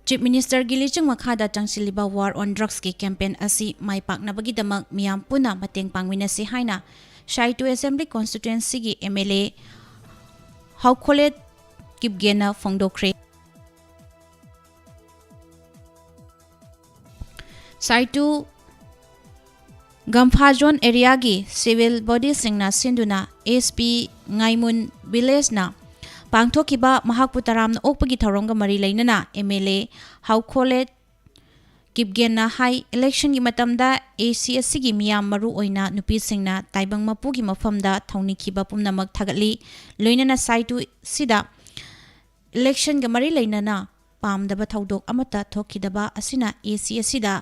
Chief Ministerꯒꯤ ꯂꯤꯆꯤꯡ ꯃꯈꯥꯗ ꯆꯪꯁꯤꯜꯂꯤꯕ War on Drugsꯀꯤ campaign ꯑꯁꯤ ꯃꯥꯏ ꯄꯥꯛꯅꯕꯒꯤꯗꯃꯛ ꯃꯤꯌꯥꯝ ꯄꯨꯟꯅ ꯃꯇꯦꯡ ꯄꯥꯡꯃꯤꯟꯅꯁꯤ ꯍꯥꯏꯅ ꯁꯥꯏꯇꯨ Assembly Constituencyꯒꯤ MLA ꯍꯥꯎꯈꯣꯂꯦꯠ ꯀꯤꯞꯒꯦꯅ ꯐꯣꯡꯗꯣꯛꯈ꯭ꯔꯦ꯫ ꯁꯥꯏꯇꯨ ꯒꯝꯐꯥ zone areaꯒꯤ civil bodyꯁꯤꯡꯅ ꯁꯤꯟꯗꯨꯅ SP ꯉꯥꯏꯃꯨꯟ villageꯅ ꯄꯥꯡꯊꯣꯛꯈꯤꯕ ꯃꯍꯥꯛꯄꯨ ꯇꯔꯥꯝꯅ ꯑꯣꯛꯄꯒꯤ ꯊꯧꯔꯝꯒ ꯃꯔꯤ ꯂꯩꯅꯅ MLA ꯍꯥꯎꯈꯣꯂꯦꯠ ꯀꯤꯞꯒꯦꯟꯅ ꯍꯥꯏ, ꯏꯂꯦꯛꯁꯟꯒꯤ ꯃꯇꯝꯗ ꯑꯦ ꯁꯤ ꯑꯦꯁ ꯁꯤꯒꯤ ꯃꯤꯌꯥꯝ, ꯃꯔꯨ ꯑꯣꯏꯅ ꯅꯨꯄꯤꯁꯤꯡꯅ ꯇꯥꯏꯕꯪ ꯃꯄꯨꯒꯤ ꯃꯐꯝꯗ ꯊꯧꯅꯤꯈꯤꯕ ꯄꯨꯝꯅꯃꯛ ꯊꯥꯒꯠꯂꯤ꯫ ꯂꯣꯏꯅꯅ ꯁꯥꯏꯇꯨ ꯑꯁꯤꯗ ꯏꯂꯦꯛꯁꯟꯒ ꯃꯔꯤ ꯂꯩꯅꯅ ꯄꯥꯝꯗꯕ ꯊꯧꯗꯣꯛ ꯑꯃꯠꯇ ꯊꯣꯛꯈꯤꯗꯕ ꯑꯁꯤꯅ ꯑꯦ ꯁꯤ ꯑꯦꯁ ꯁꯤꯗ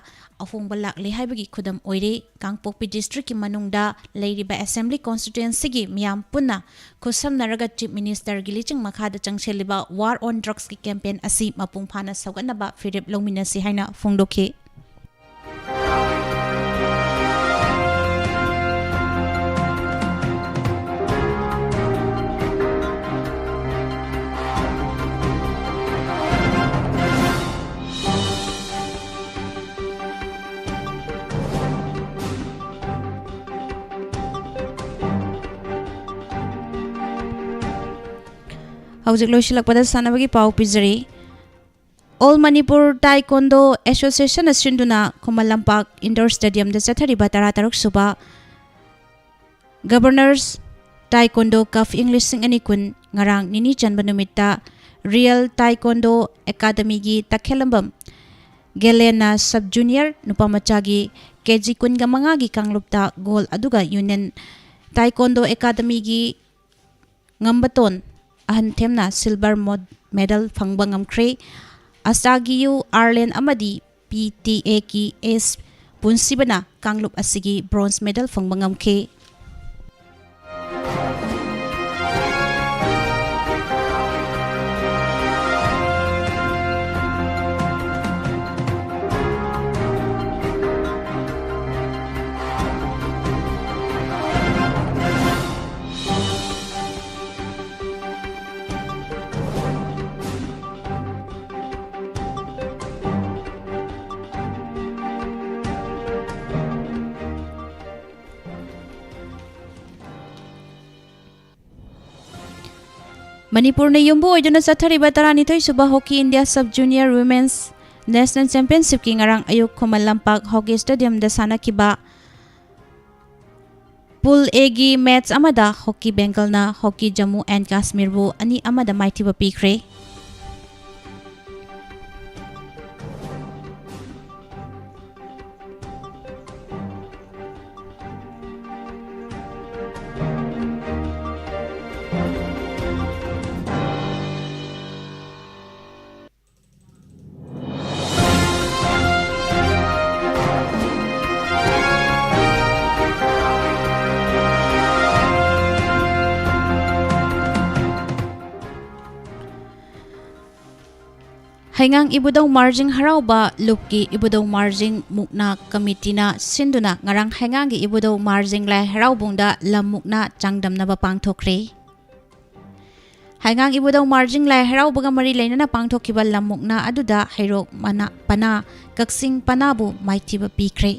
ꯑꯍꯣꯡꯕ ꯂꯥꯛꯂꯦ ꯍꯥꯏꯕꯒꯤ ꯈꯨꯗꯝ ꯑꯣꯏꯔꯦ꯫ ꯀꯥꯡꯄꯣꯛꯄꯤ ꯗꯤꯁꯇ꯭ꯔꯤꯛꯀꯤ ꯃꯅꯨꯡꯗ ꯂꯩꯔꯤꯕ ꯑꯦꯁꯦꯝꯕ꯭ꯂꯤ ꯀꯣꯟꯁꯇꯤꯇ꯭ꯋꯦꯟꯁꯤꯒꯤ ꯃꯤꯌꯥꯝ ꯄꯨꯟꯅ ꯈꯨꯠꯁꯝꯅꯔꯒ ꯆꯤꯐ ꯃꯤꯅꯤꯁꯇꯔꯒꯤ ꯂꯤꯆꯤꯡ ꯃꯈꯥꯗ ꯆꯪꯁꯤꯜꯂꯤꯕ ꯋꯥꯔ ꯑꯣꯟ ꯗ꯭ꯔꯒꯁꯀꯤ ꯀꯦꯝꯄꯦꯟ ꯑꯁꯤ ꯃꯄꯨꯡ ꯐꯥꯅ ꯁꯧꯒꯠꯅꯕ ꯐꯤꯔꯦꯞ ꯂꯧꯃꯤꯟꯅꯁꯤ ꯍꯥꯏꯅ ꯐꯣꯡꯗꯣꯛꯈꯤ꯫ ꯍꯧꯖꯤꯛ ꯂꯣꯏꯁꯤꯜꯂꯛꯄꯗ ꯁꯥꯟꯅꯕꯒꯤ ꯄꯥꯎ ꯄꯤꯖꯔꯤ꯫ All Manipur Taekwondo Association ꯅ ꯁꯤꯟꯗꯨꯅ ꯈꯨꯃꯟ ꯂꯝꯄꯥꯛ ꯏꯟꯗꯣꯔ ꯁ꯭ꯇꯦꯗꯤꯌꯝꯗ ꯆꯠꯊꯔꯤꯕ ꯇꯔꯥꯇꯔꯨꯛ ꯁꯨꯕ ꯒꯕꯔꯅꯔꯁ ꯇꯥꯏꯀꯣꯟꯗꯣ ꯀꯞ ꯏꯪ ꯂꯤꯁꯤꯡ ꯑꯅꯤ ꯀꯨꯟ ꯉꯔꯥꯡ ꯅꯤꯅꯤ ꯆꯟꯕ ꯅꯨꯃꯤꯠꯇ ꯔꯤꯌꯦꯜ ꯇꯥꯏꯀꯣꯟꯗꯣ ꯑꯦꯀꯥꯗꯃꯤꯒꯤ ꯇꯈꯦꯂꯝꯕꯝ ꯒꯦꯂꯦꯟꯅ ꯁꯕ ꯖꯨꯅꯤꯌꯔ ꯅꯨꯄꯥꯃꯆꯥꯒꯤ ꯀꯦ ꯖꯤ ꯀꯨꯟꯒ ꯃꯉꯥꯒꯤ ꯀꯥꯡꯂꯨꯞꯇ ꯒꯣꯜ ꯑꯗꯨꯒ ꯌꯨꯅꯤꯌꯟ ꯇꯥꯏꯀꯣꯟꯗꯣ ꯑꯦꯀꯥꯗꯃꯤꯒꯤ ꯉꯝꯕꯇꯣꯟ ꯑꯍꯟꯊꯦꯝꯅ ꯁꯤꯜꯚꯔ ꯃꯣ-, ꯃꯦꯗꯜ ꯐꯪꯕ ꯉꯝꯈ꯭ꯔꯦ꯫ ꯑꯁꯥꯒꯤꯌꯨ ꯑꯥꯔꯂꯦꯟ ꯑꯃꯗꯤ ꯄꯤ ꯇꯤ ꯑꯦ ꯀꯤ ꯑꯦꯁ ꯄꯨꯟꯁꯤꯕꯅ ꯀꯥꯡꯂꯨꯞ ꯑꯁꯤꯒꯤ ꯕ꯭ꯔꯣꯟꯖ ꯃꯦꯗꯜ ꯐꯪꯕ ꯉꯝꯈꯤ꯫ ꯃꯅꯤꯄꯨꯔꯅ ꯌꯨꯝꯕꯨ ꯑꯣꯏꯗꯨꯅ ꯆꯠꯊꯔꯤꯕ ꯇꯔꯥꯅꯤꯊꯣꯏ ꯁꯨꯕ hockey India sub junior women's national ꯆꯦꯝꯄꯤꯌꯟꯁꯤꯞꯀꯤ ꯉꯔꯥꯡ ꯑꯌꯨꯛ ꯈꯨꯃꯟ ꯂꯝꯄꯥꯛ ꯍꯣꯀꯤ ꯁ꯭ꯇꯦꯗꯤꯌꯝꯗ ꯁꯥꯟꯅꯈꯤꯕ ꯄꯨꯜ ꯑꯦꯒꯤ ꯃꯦꯠꯆ ꯑꯃꯗ ꯍꯣꯀꯤ ꯕꯦꯡꯒꯜꯅ ꯍꯣꯀꯤ ꯖꯝꯃꯨ ꯑꯦꯟ ꯀꯥꯁꯃꯤꯔꯕꯨ ꯑꯅꯤ ꯑꯃꯗ ꯃꯥꯏꯊꯤꯕ ꯄꯤꯈ꯭ꯔꯦ꯫ ꯍꯩꯉꯥꯡ ꯏꯕꯨꯙꯧ ꯃꯥꯔꯖꯤꯡ ꯍꯔꯥꯎꯕ ꯂꯨꯞꯀꯤ ꯏꯕꯨꯙꯧ ꯃꯥꯔꯖꯤꯡ ꯃꯨꯛꯅꯥ ꯀꯃꯤꯇꯤꯅ ꯁꯤꯟꯗꯨꯅ ꯉꯔꯥꯡ ꯍꯩꯉꯥꯡꯒꯤ ꯏꯕꯨꯙꯧ ꯃꯥꯔꯖꯤꯡ ꯂꯥꯏ ꯍꯔꯥꯎꯕꯨꯡꯗ ꯂꯝ ꯃꯨꯛꯅꯥ ꯆꯥꯡꯗꯝꯅꯕ ꯄꯥꯡꯊꯣꯛꯈ꯭ꯔꯦ꯫ ꯍꯩꯉꯥꯡ ꯏꯕꯨꯙꯧ ꯃꯥꯔꯖꯤꯡ ꯂꯥꯏ ꯍꯔꯥꯎꯕꯒ ꯃꯔꯤ ꯂꯩꯅꯅ ꯄꯥꯡꯊꯣꯛꯈꯤꯕ ꯂꯝ ꯃꯨꯛꯅꯥ ꯑꯗꯨꯗ ꯍꯩꯔꯣꯛ ꯃꯅꯥ, ꯄꯅꯥ, ꯀꯛꯆꯤꯡ ꯄꯅꯥꯕꯨ ꯃꯥꯏꯊꯤꯕ ꯄꯤꯈ꯭ꯔꯦ꯫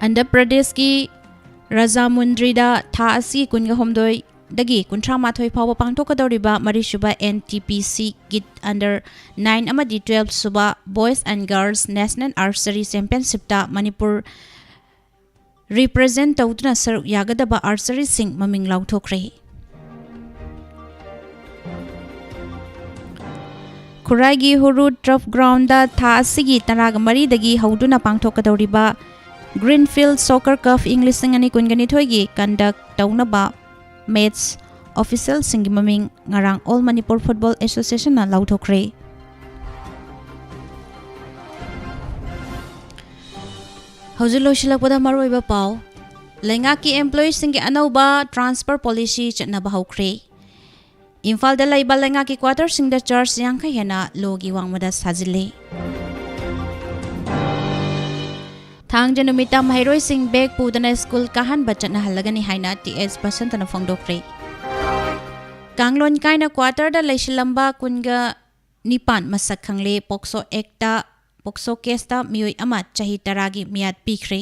ꯑꯟꯙ꯭ꯔ ꯄ꯭ꯔꯗꯦꯁꯀꯤ ꯔꯥꯖꯥꯃꯨꯟꯗ꯭ꯔꯤꯗ ꯊꯥ ꯑꯁꯤ ꯀꯨꯟꯒ ꯍꯨꯝꯗꯣꯏꯗꯒꯤ ꯀꯨꯟꯊ꯭ꯔꯥ ꯃꯥꯊꯣꯏ ꯐꯥꯎꯕ ꯄꯥꯡꯊꯣꯛꯀꯗꯧꯔꯤꯕ ꯃꯔꯤꯁꯨꯕ N T P C ꯒꯤꯠ under nine ꯑꯃꯗꯤ twelve ꯁꯨꯕ Boys and Girls National Archery Championshipꯇ Manipur represent ꯇꯧꯗꯨꯅ ꯁꯔꯨꯛ ꯌꯥꯒꯗꯕ archerystꯁꯤꯡ ꯃꯃꯤꯡ ꯂꯥꯎꯊꯣꯛꯈ꯭ꯔꯦ꯫ ꯈꯨꯔꯥꯏꯒꯤ ꯍꯨꯔꯨ turf groundꯗ ꯊꯥ ꯑꯁꯤꯒꯤ ꯇꯔꯥꯒ ꯃꯔꯤꯗꯒꯤ ꯍꯧꯗꯨꯅ ꯄꯥꯡꯊꯣꯛꯀꯗꯧꯔꯤꯕ Greenfield Soccer Cup ꯏꯪ ꯂꯤꯁꯤꯡ ꯑꯅꯤ ꯀꯨꯟꯒ ꯅꯤꯊꯣꯏꯒꯤ conduct ꯇꯧꯅꯕ match officialꯁꯤꯡꯒꯤ ꯃꯃꯤꯡ ꯉꯔꯥꯡ All Manipur Football Associationꯅ ꯂꯥꯎꯊꯣꯛꯈ꯭ꯔꯦ꯫ ꯍꯧꯖꯤꯛ ꯂꯣꯏꯁꯤꯜꯂꯛꯄꯗ ꯃꯔꯨꯑꯣꯏꯕ ꯄꯥꯎ꯫ ꯂꯩꯉꯥꯛꯀꯤ employeeꯁꯤꯡꯒꯤ ꯑꯅꯧꯕ transfer policy ꯆꯠꯅꯕ ꯍꯧꯈ꯭ꯔꯦ꯫ ꯏꯝꯐꯥꯜꯗ ꯂꯩꯕ ꯂꯩꯉꯥꯛꯀꯤ quarterꯁꯤꯡꯗ church ꯌꯥꯡꯈꯩ ꯍꯦꯟꯅ ꯂꯣꯒꯤ ꯋꯥꯡꯃꯗ ꯁꯥꯖꯤꯜꯂꯤ꯫ ꯊꯥꯡꯖ ꯅꯨꯃꯤꯠꯇ ꯃꯍꯩꯔꯣꯏꯁꯤꯡ bag ꯄꯨꯗꯅ school ꯀꯥꯍꯟꯕ ꯆꯠꯅꯍꯜꯂꯒꯅꯤ ꯍꯥꯏꯅ T S ꯕꯁꯟꯇꯅ ꯐꯣꯡꯗꯣꯛꯈ꯭ꯔꯦ꯫ ꯀꯥꯡꯂꯣꯟ ꯀꯥꯏꯅ quarterꯗ ꯂꯩꯁꯤꯜꯂꯝꯕ ꯀꯨꯟꯒ ꯅꯤꯄꯥꯟ ꯃꯁꯛ ꯈꯪꯂꯦ꯫ POCSO Actꯇ, POCSO caseꯇ ꯃꯤꯑꯣꯏ ꯑꯃ ꯆꯍꯤ ꯇꯔꯥꯒꯤ ꯃꯤꯌꯥꯠ ꯄꯤꯈ꯭ꯔꯦ꯫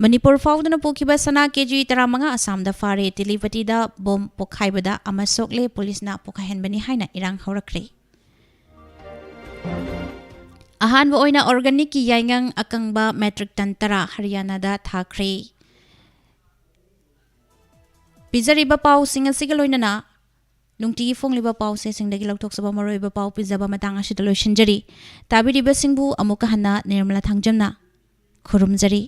ꯃꯅꯤꯄꯨꯔ ꯐꯥꯎꯗꯨꯅ ꯄꯨꯈꯤꯕ ꯁꯅꯥ KG ꯇꯔꯥꯃꯉꯥ ꯑꯁꯥꯝꯗ ꯐꯥꯔꯦ꯫ ꯇꯤꯂꯤꯄꯇꯤꯗ bomb ꯄꯣꯈꯥꯏꯕꯗ ꯑꯃ ꯁꯣꯛꯂꯦ꯫ ꯄꯨꯂꯤꯁꯅ ꯄꯣꯈꯥꯏꯍꯟꯕꯅꯤ ꯍꯥꯏꯅ ꯏꯔꯥꯡ ꯍꯧꯔꯛꯈ꯭ꯔꯦ꯫ ꯑꯍꯥꯟꯕ ꯑꯣꯏꯅ organicꯀꯤ ꯌꯥꯏꯉꯪ ꯑꯀꯪꯕ metric ton ꯇꯔꯥ ꯍꯔꯤꯌꯥꯅꯥꯗ ꯊꯥꯈ꯭ꯔꯦ꯫ ꯄꯤꯖꯔꯤꯕ ꯄꯥꯎꯁꯤꯡ ꯑꯁꯤꯒ ꯂꯣꯏꯅꯅ ꯅꯨꯡꯇꯤꯒꯤ ꯐꯣꯡꯂꯤꯕ ꯄꯥꯎꯆꯦꯁꯤꯡꯗꯒꯤ ꯂꯧꯊꯣꯛꯆꯕ ꯃꯔꯨꯑꯣꯏꯕ ꯄꯥꯎ ꯄꯤꯖꯕ ꯃꯇꯥꯡ ꯑꯁꯤꯗ ꯂꯣꯏꯁꯤꯟꯖꯔꯤ꯫ ꯇꯥꯕꯤꯔꯤꯕꯁꯤꯡꯕꯨ ꯑꯃꯨꯛꯀ ꯍꯟꯅ ꯅꯤꯔꯃꯂꯥ ꯊꯥꯡꯖꯝꯅ ꯈꯨꯔꯨꯝꯖꯔꯤ꯫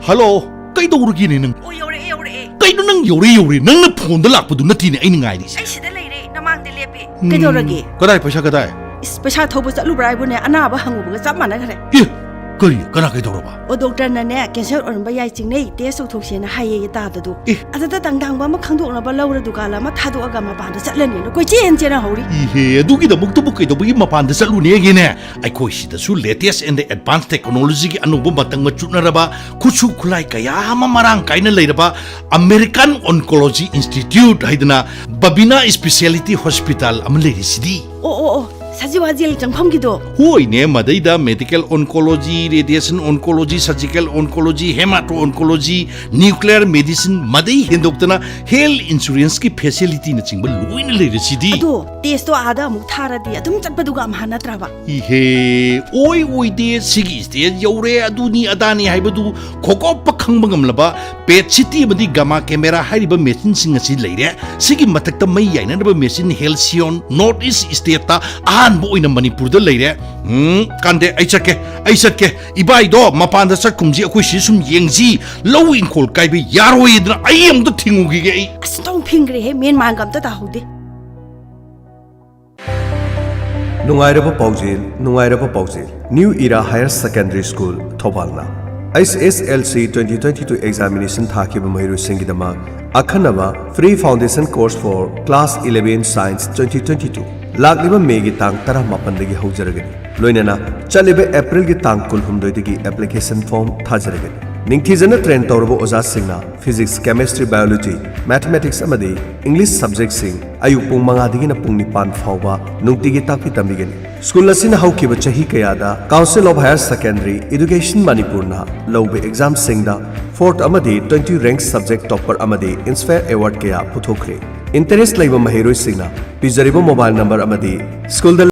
ꯍꯜꯂꯣ, ꯀꯩꯗꯧꯔꯒꯦꯅꯦ ꯅꯪ? ꯑꯣ, ꯌꯧꯔꯛꯑꯦ, ꯌꯧꯔꯛꯑꯦ꯫ ꯀꯩꯅꯣ ꯅꯪ ꯌꯧꯔꯦ, ꯌꯧꯔꯦ? ꯅꯪꯅ ꯐꯣꯟꯗ ꯂꯥꯛꯄꯗꯨ ꯅꯠꯇꯦꯅꯦ ꯑꯩꯅ ꯉꯥꯏꯔꯤꯁꯦ꯫ ꯑꯩ ꯁꯤꯗ ꯂꯩꯔꯦ, ꯅꯃꯥꯡꯗ ꯂꯦꯞꯄꯦ꯫ ꯎꯝ, ꯀꯩꯗꯧꯔꯒꯦ? ꯀꯗꯥꯏ ꯄꯩꯁꯥ ꯀꯗꯥꯏ? ꯏꯁ, ꯄꯩꯁꯥ ꯊꯧꯕ ꯆꯠꯂꯨꯕ꯭ꯔꯥ ꯍꯥꯏꯕꯨꯅꯦ, ꯑꯅꯥꯕ ꯍꯪꯉꯨꯕꯒ ꯆꯞ ꯃꯥꯟꯅꯈ꯭ꯔꯦ꯫ ꯑꯦ, ꯀꯔꯤ? ꯀꯅꯥ ꯀꯩꯗꯧꯔꯕ? ꯑꯣ, ꯗꯣꯛꯇꯔꯅꯅꯦ, ꯀꯦꯟꯁꯔ ꯑꯣꯏꯔꯝꯕ ꯌꯥꯏ ꯆꯤꯡꯅꯩ, ꯇꯦꯁ ꯇꯧꯊꯣꯛꯁꯦꯅ ꯍꯥꯏꯌꯦ ꯇꯥꯗꯗꯣ꯫ ꯑꯦ꯫ ꯑꯗꯨꯗ ꯇꯪꯗꯥꯡꯕ ꯑꯃ ꯈꯪꯗꯣꯛꯅꯕ ꯂꯧꯔ ꯗꯨꯀꯥꯟ ꯑꯃ ꯊꯥꯗꯣꯛꯑꯒ ꯃꯄꯥꯟꯗ ꯆꯠꯂꯅꯤꯅ ꯀꯣꯏꯆꯦꯟ ꯆꯦꯟꯅ ꯍꯧꯔꯤ꯫ ꯏꯍꯦ, ꯑꯗꯨꯒꯤꯗꯃꯛꯇꯕꯨ ꯀꯩꯗꯧꯕꯒꯤ ꯃꯄꯥꯟꯗ ꯆꯠꯂꯨꯅꯦꯒꯦꯅꯦ? ꯑꯩꯈꯣꯏ ꯁꯤꯗꯁꯨ latest and advanced technologyꯒꯤ ꯑꯅꯧꯕ ꯃꯇꯝꯒ ꯆꯨꯅꯔꯕ ꯈꯨꯠꯁꯨ ꯈꯨꯠꯂꯥꯏ ꯀꯌꯥ ꯑꯃ ꯃꯔꯥꯡ ꯀꯥꯏꯅ ꯂꯩꯔꯕ American Oncology Institute ꯍꯥꯏꯗꯅ ꯕꯕꯤꯅꯥ Speciality Hospital ꯑꯃ ꯂꯩꯔꯤꯁꯤꯗꯤ꯫ ꯑꯣ, ꯑꯣ, ꯑꯣ, ꯁꯖꯤꯋꯥ ꯖꯦꯜ ꯆꯪꯐꯝꯒꯤꯗꯣ? ꯍꯣꯏꯅꯦ, ꯃꯗꯩꯗ medical oncology, radiation oncology, surgical oncology, hemato oncology, nuclear medicine, ꯃꯗꯩ ꯍꯦꯟꯗꯣꯛꯇꯅ health insuranceꯀꯤ facilityꯅꯆꯤꯡꯕ ꯂꯣꯏꯅ ꯂꯩꯔꯤꯁꯤꯗꯤ꯫ ꯑꯗꯣ ꯇꯦꯁꯇꯣ ꯑꯥꯗ ꯑꯃꯨꯛ ꯊꯥꯔꯗꯤ ꯑꯗꯨꯝ ꯆꯠꯄꯗꯨꯒ ꯑꯝꯍꯥ ꯅꯠꯇ꯭ꯔꯕ? ꯏꯍꯦ, ꯑꯣꯏ ꯑꯣꯏꯗꯦ, ꯁꯤꯒꯤ stage ꯌꯧꯔꯦ, ꯑꯗꯨꯅꯤ ꯑꯗꯥꯅꯤ ꯍꯥꯏꯕꯗꯨ ꯈꯣꯀꯣꯞꯄ ꯈꯪꯕ ꯉꯝꯂꯕ PET CT ꯑꯃꯗꯤ gamma camera ꯍꯥꯏꯔꯤꯕ machineꯁꯤꯡ ꯑꯁꯤ ꯂꯩꯔꯦ꯫ ꯁꯤꯒꯤ ꯃꯊꯛꯇ ꯃꯩ ꯌꯥꯏꯅꯅꯕ machine Halcyon North East stateꯇ ꯑꯍꯥꯟꯕ ꯑꯣꯏꯅ ꯃꯅꯤꯄꯨꯔꯗ ꯂꯩꯔꯦ꯫ ꯎꯝ, ꯀꯥꯟꯗꯦ, ꯑꯩ ꯆꯠꯀꯦ, ꯑꯩ ꯆꯠꯀꯦ꯫ ꯏꯕꯥꯏꯗꯣ ꯃꯄꯥꯟꯗ ꯆꯠꯈꯨꯝꯁꯤ, ꯑꯩꯈꯣꯏ ꯁꯤ ꯁꯨꯝ ꯌꯦꯡꯁꯤ꯫ ꯂꯧ ꯏꯪꯈꯣꯜ ꯀꯥꯏꯕ ꯌꯥꯔꯣꯏꯗꯅ ꯑꯩ ꯑꯃꯨꯛꯇ ꯊꯤꯡꯉꯨꯈꯤꯒꯦ ꯑꯩ꯫ ꯑꯁ, ꯑꯣꯟꯊꯣꯛ ꯐꯤꯡꯈ꯭ꯔꯦꯍꯦ, ꯃꯦꯟ ꯃꯥꯟꯒ ꯑꯝꯇ ꯇꯥꯍꯧꯗꯦ꯫ ꯅꯨꯡꯉꯥꯏꯔꯕ ꯄꯥꯎꯖꯦꯜ, ꯅꯨꯡꯉꯥꯏꯔꯕ ꯄꯥꯎꯖꯦꯜ꯫ New Era Higher Secondary School, ꯊꯧꯕꯥꯜꯅ HSLC twenty twenty-two examination ꯊꯥꯈꯤꯕ ꯃꯍꯩꯔꯣꯏꯁꯤꯡꯒꯤꯗꯃꯛ ꯑꯈꯟꯅꯕ Free Foundation Course for Class eleven Science twenty twenty-two ꯂꯥꯛꯂꯤꯕ ꯃꯦꯒꯤ ꯇꯥꯡ ꯇꯔꯥꯃꯥꯄꯟꯗꯒꯤ ꯍꯧꯖꯔꯒꯅꯤ꯫ ꯂꯣꯏꯅꯅ ꯆꯠꯂꯤꯕ ꯑꯦꯄ꯭ꯔꯤꯜꯒꯤ ꯇꯥꯡ ꯀꯨꯟꯍꯨꯝꯗꯣꯏꯗꯒꯤ application form ꯊꯥꯖꯔꯒꯅꯤ꯫ ꯅꯤꯡꯊꯤꯖꯅ train ꯇꯧꯔꯕ ꯑꯣꯖꯥꯁꯤꯡꯅ Physics, Chemistry, Biology, Mathematics ꯑꯃꯗꯤ English subjectꯁꯤꯡ ꯑꯌꯨꯛ ꯄꯨꯡ ꯃꯉꯥꯗꯒꯤꯅ ꯄꯨꯡ ꯅꯤꯄꯥꯟ ꯐꯥꯎꯕ ꯅꯨꯡꯇꯤꯒꯤ ꯇꯥꯛꯄꯤ ꯇꯝꯕꯤꯒꯅꯤ꯫ ꯁ꯭ꯀꯨꯜ ꯑꯁꯤꯅ ꯍꯧꯈꯤꯕ ꯆꯍꯤ ꯀꯌꯥꯗ Council of Higher Secondary Education ꯃꯅꯤꯄꯨꯔꯅ ꯂꯧꯕ examꯁꯤꯡꯗ fourth ꯑꯃꯗꯤ twenty rank subject topper ꯑꯃꯗꯤ Inspire Award ꯀꯌꯥ ꯄꯨꯊꯣꯛꯈ꯭ꯔꯦ꯫ Interest ꯂꯩꯕ ꯃꯍꯩꯔꯣꯏꯁꯤꯡꯅ ꯄꯤꯖꯔꯤꯕ mobile number ꯑꯃꯗꯤ ꯁ꯭ꯀꯨꯜꯗ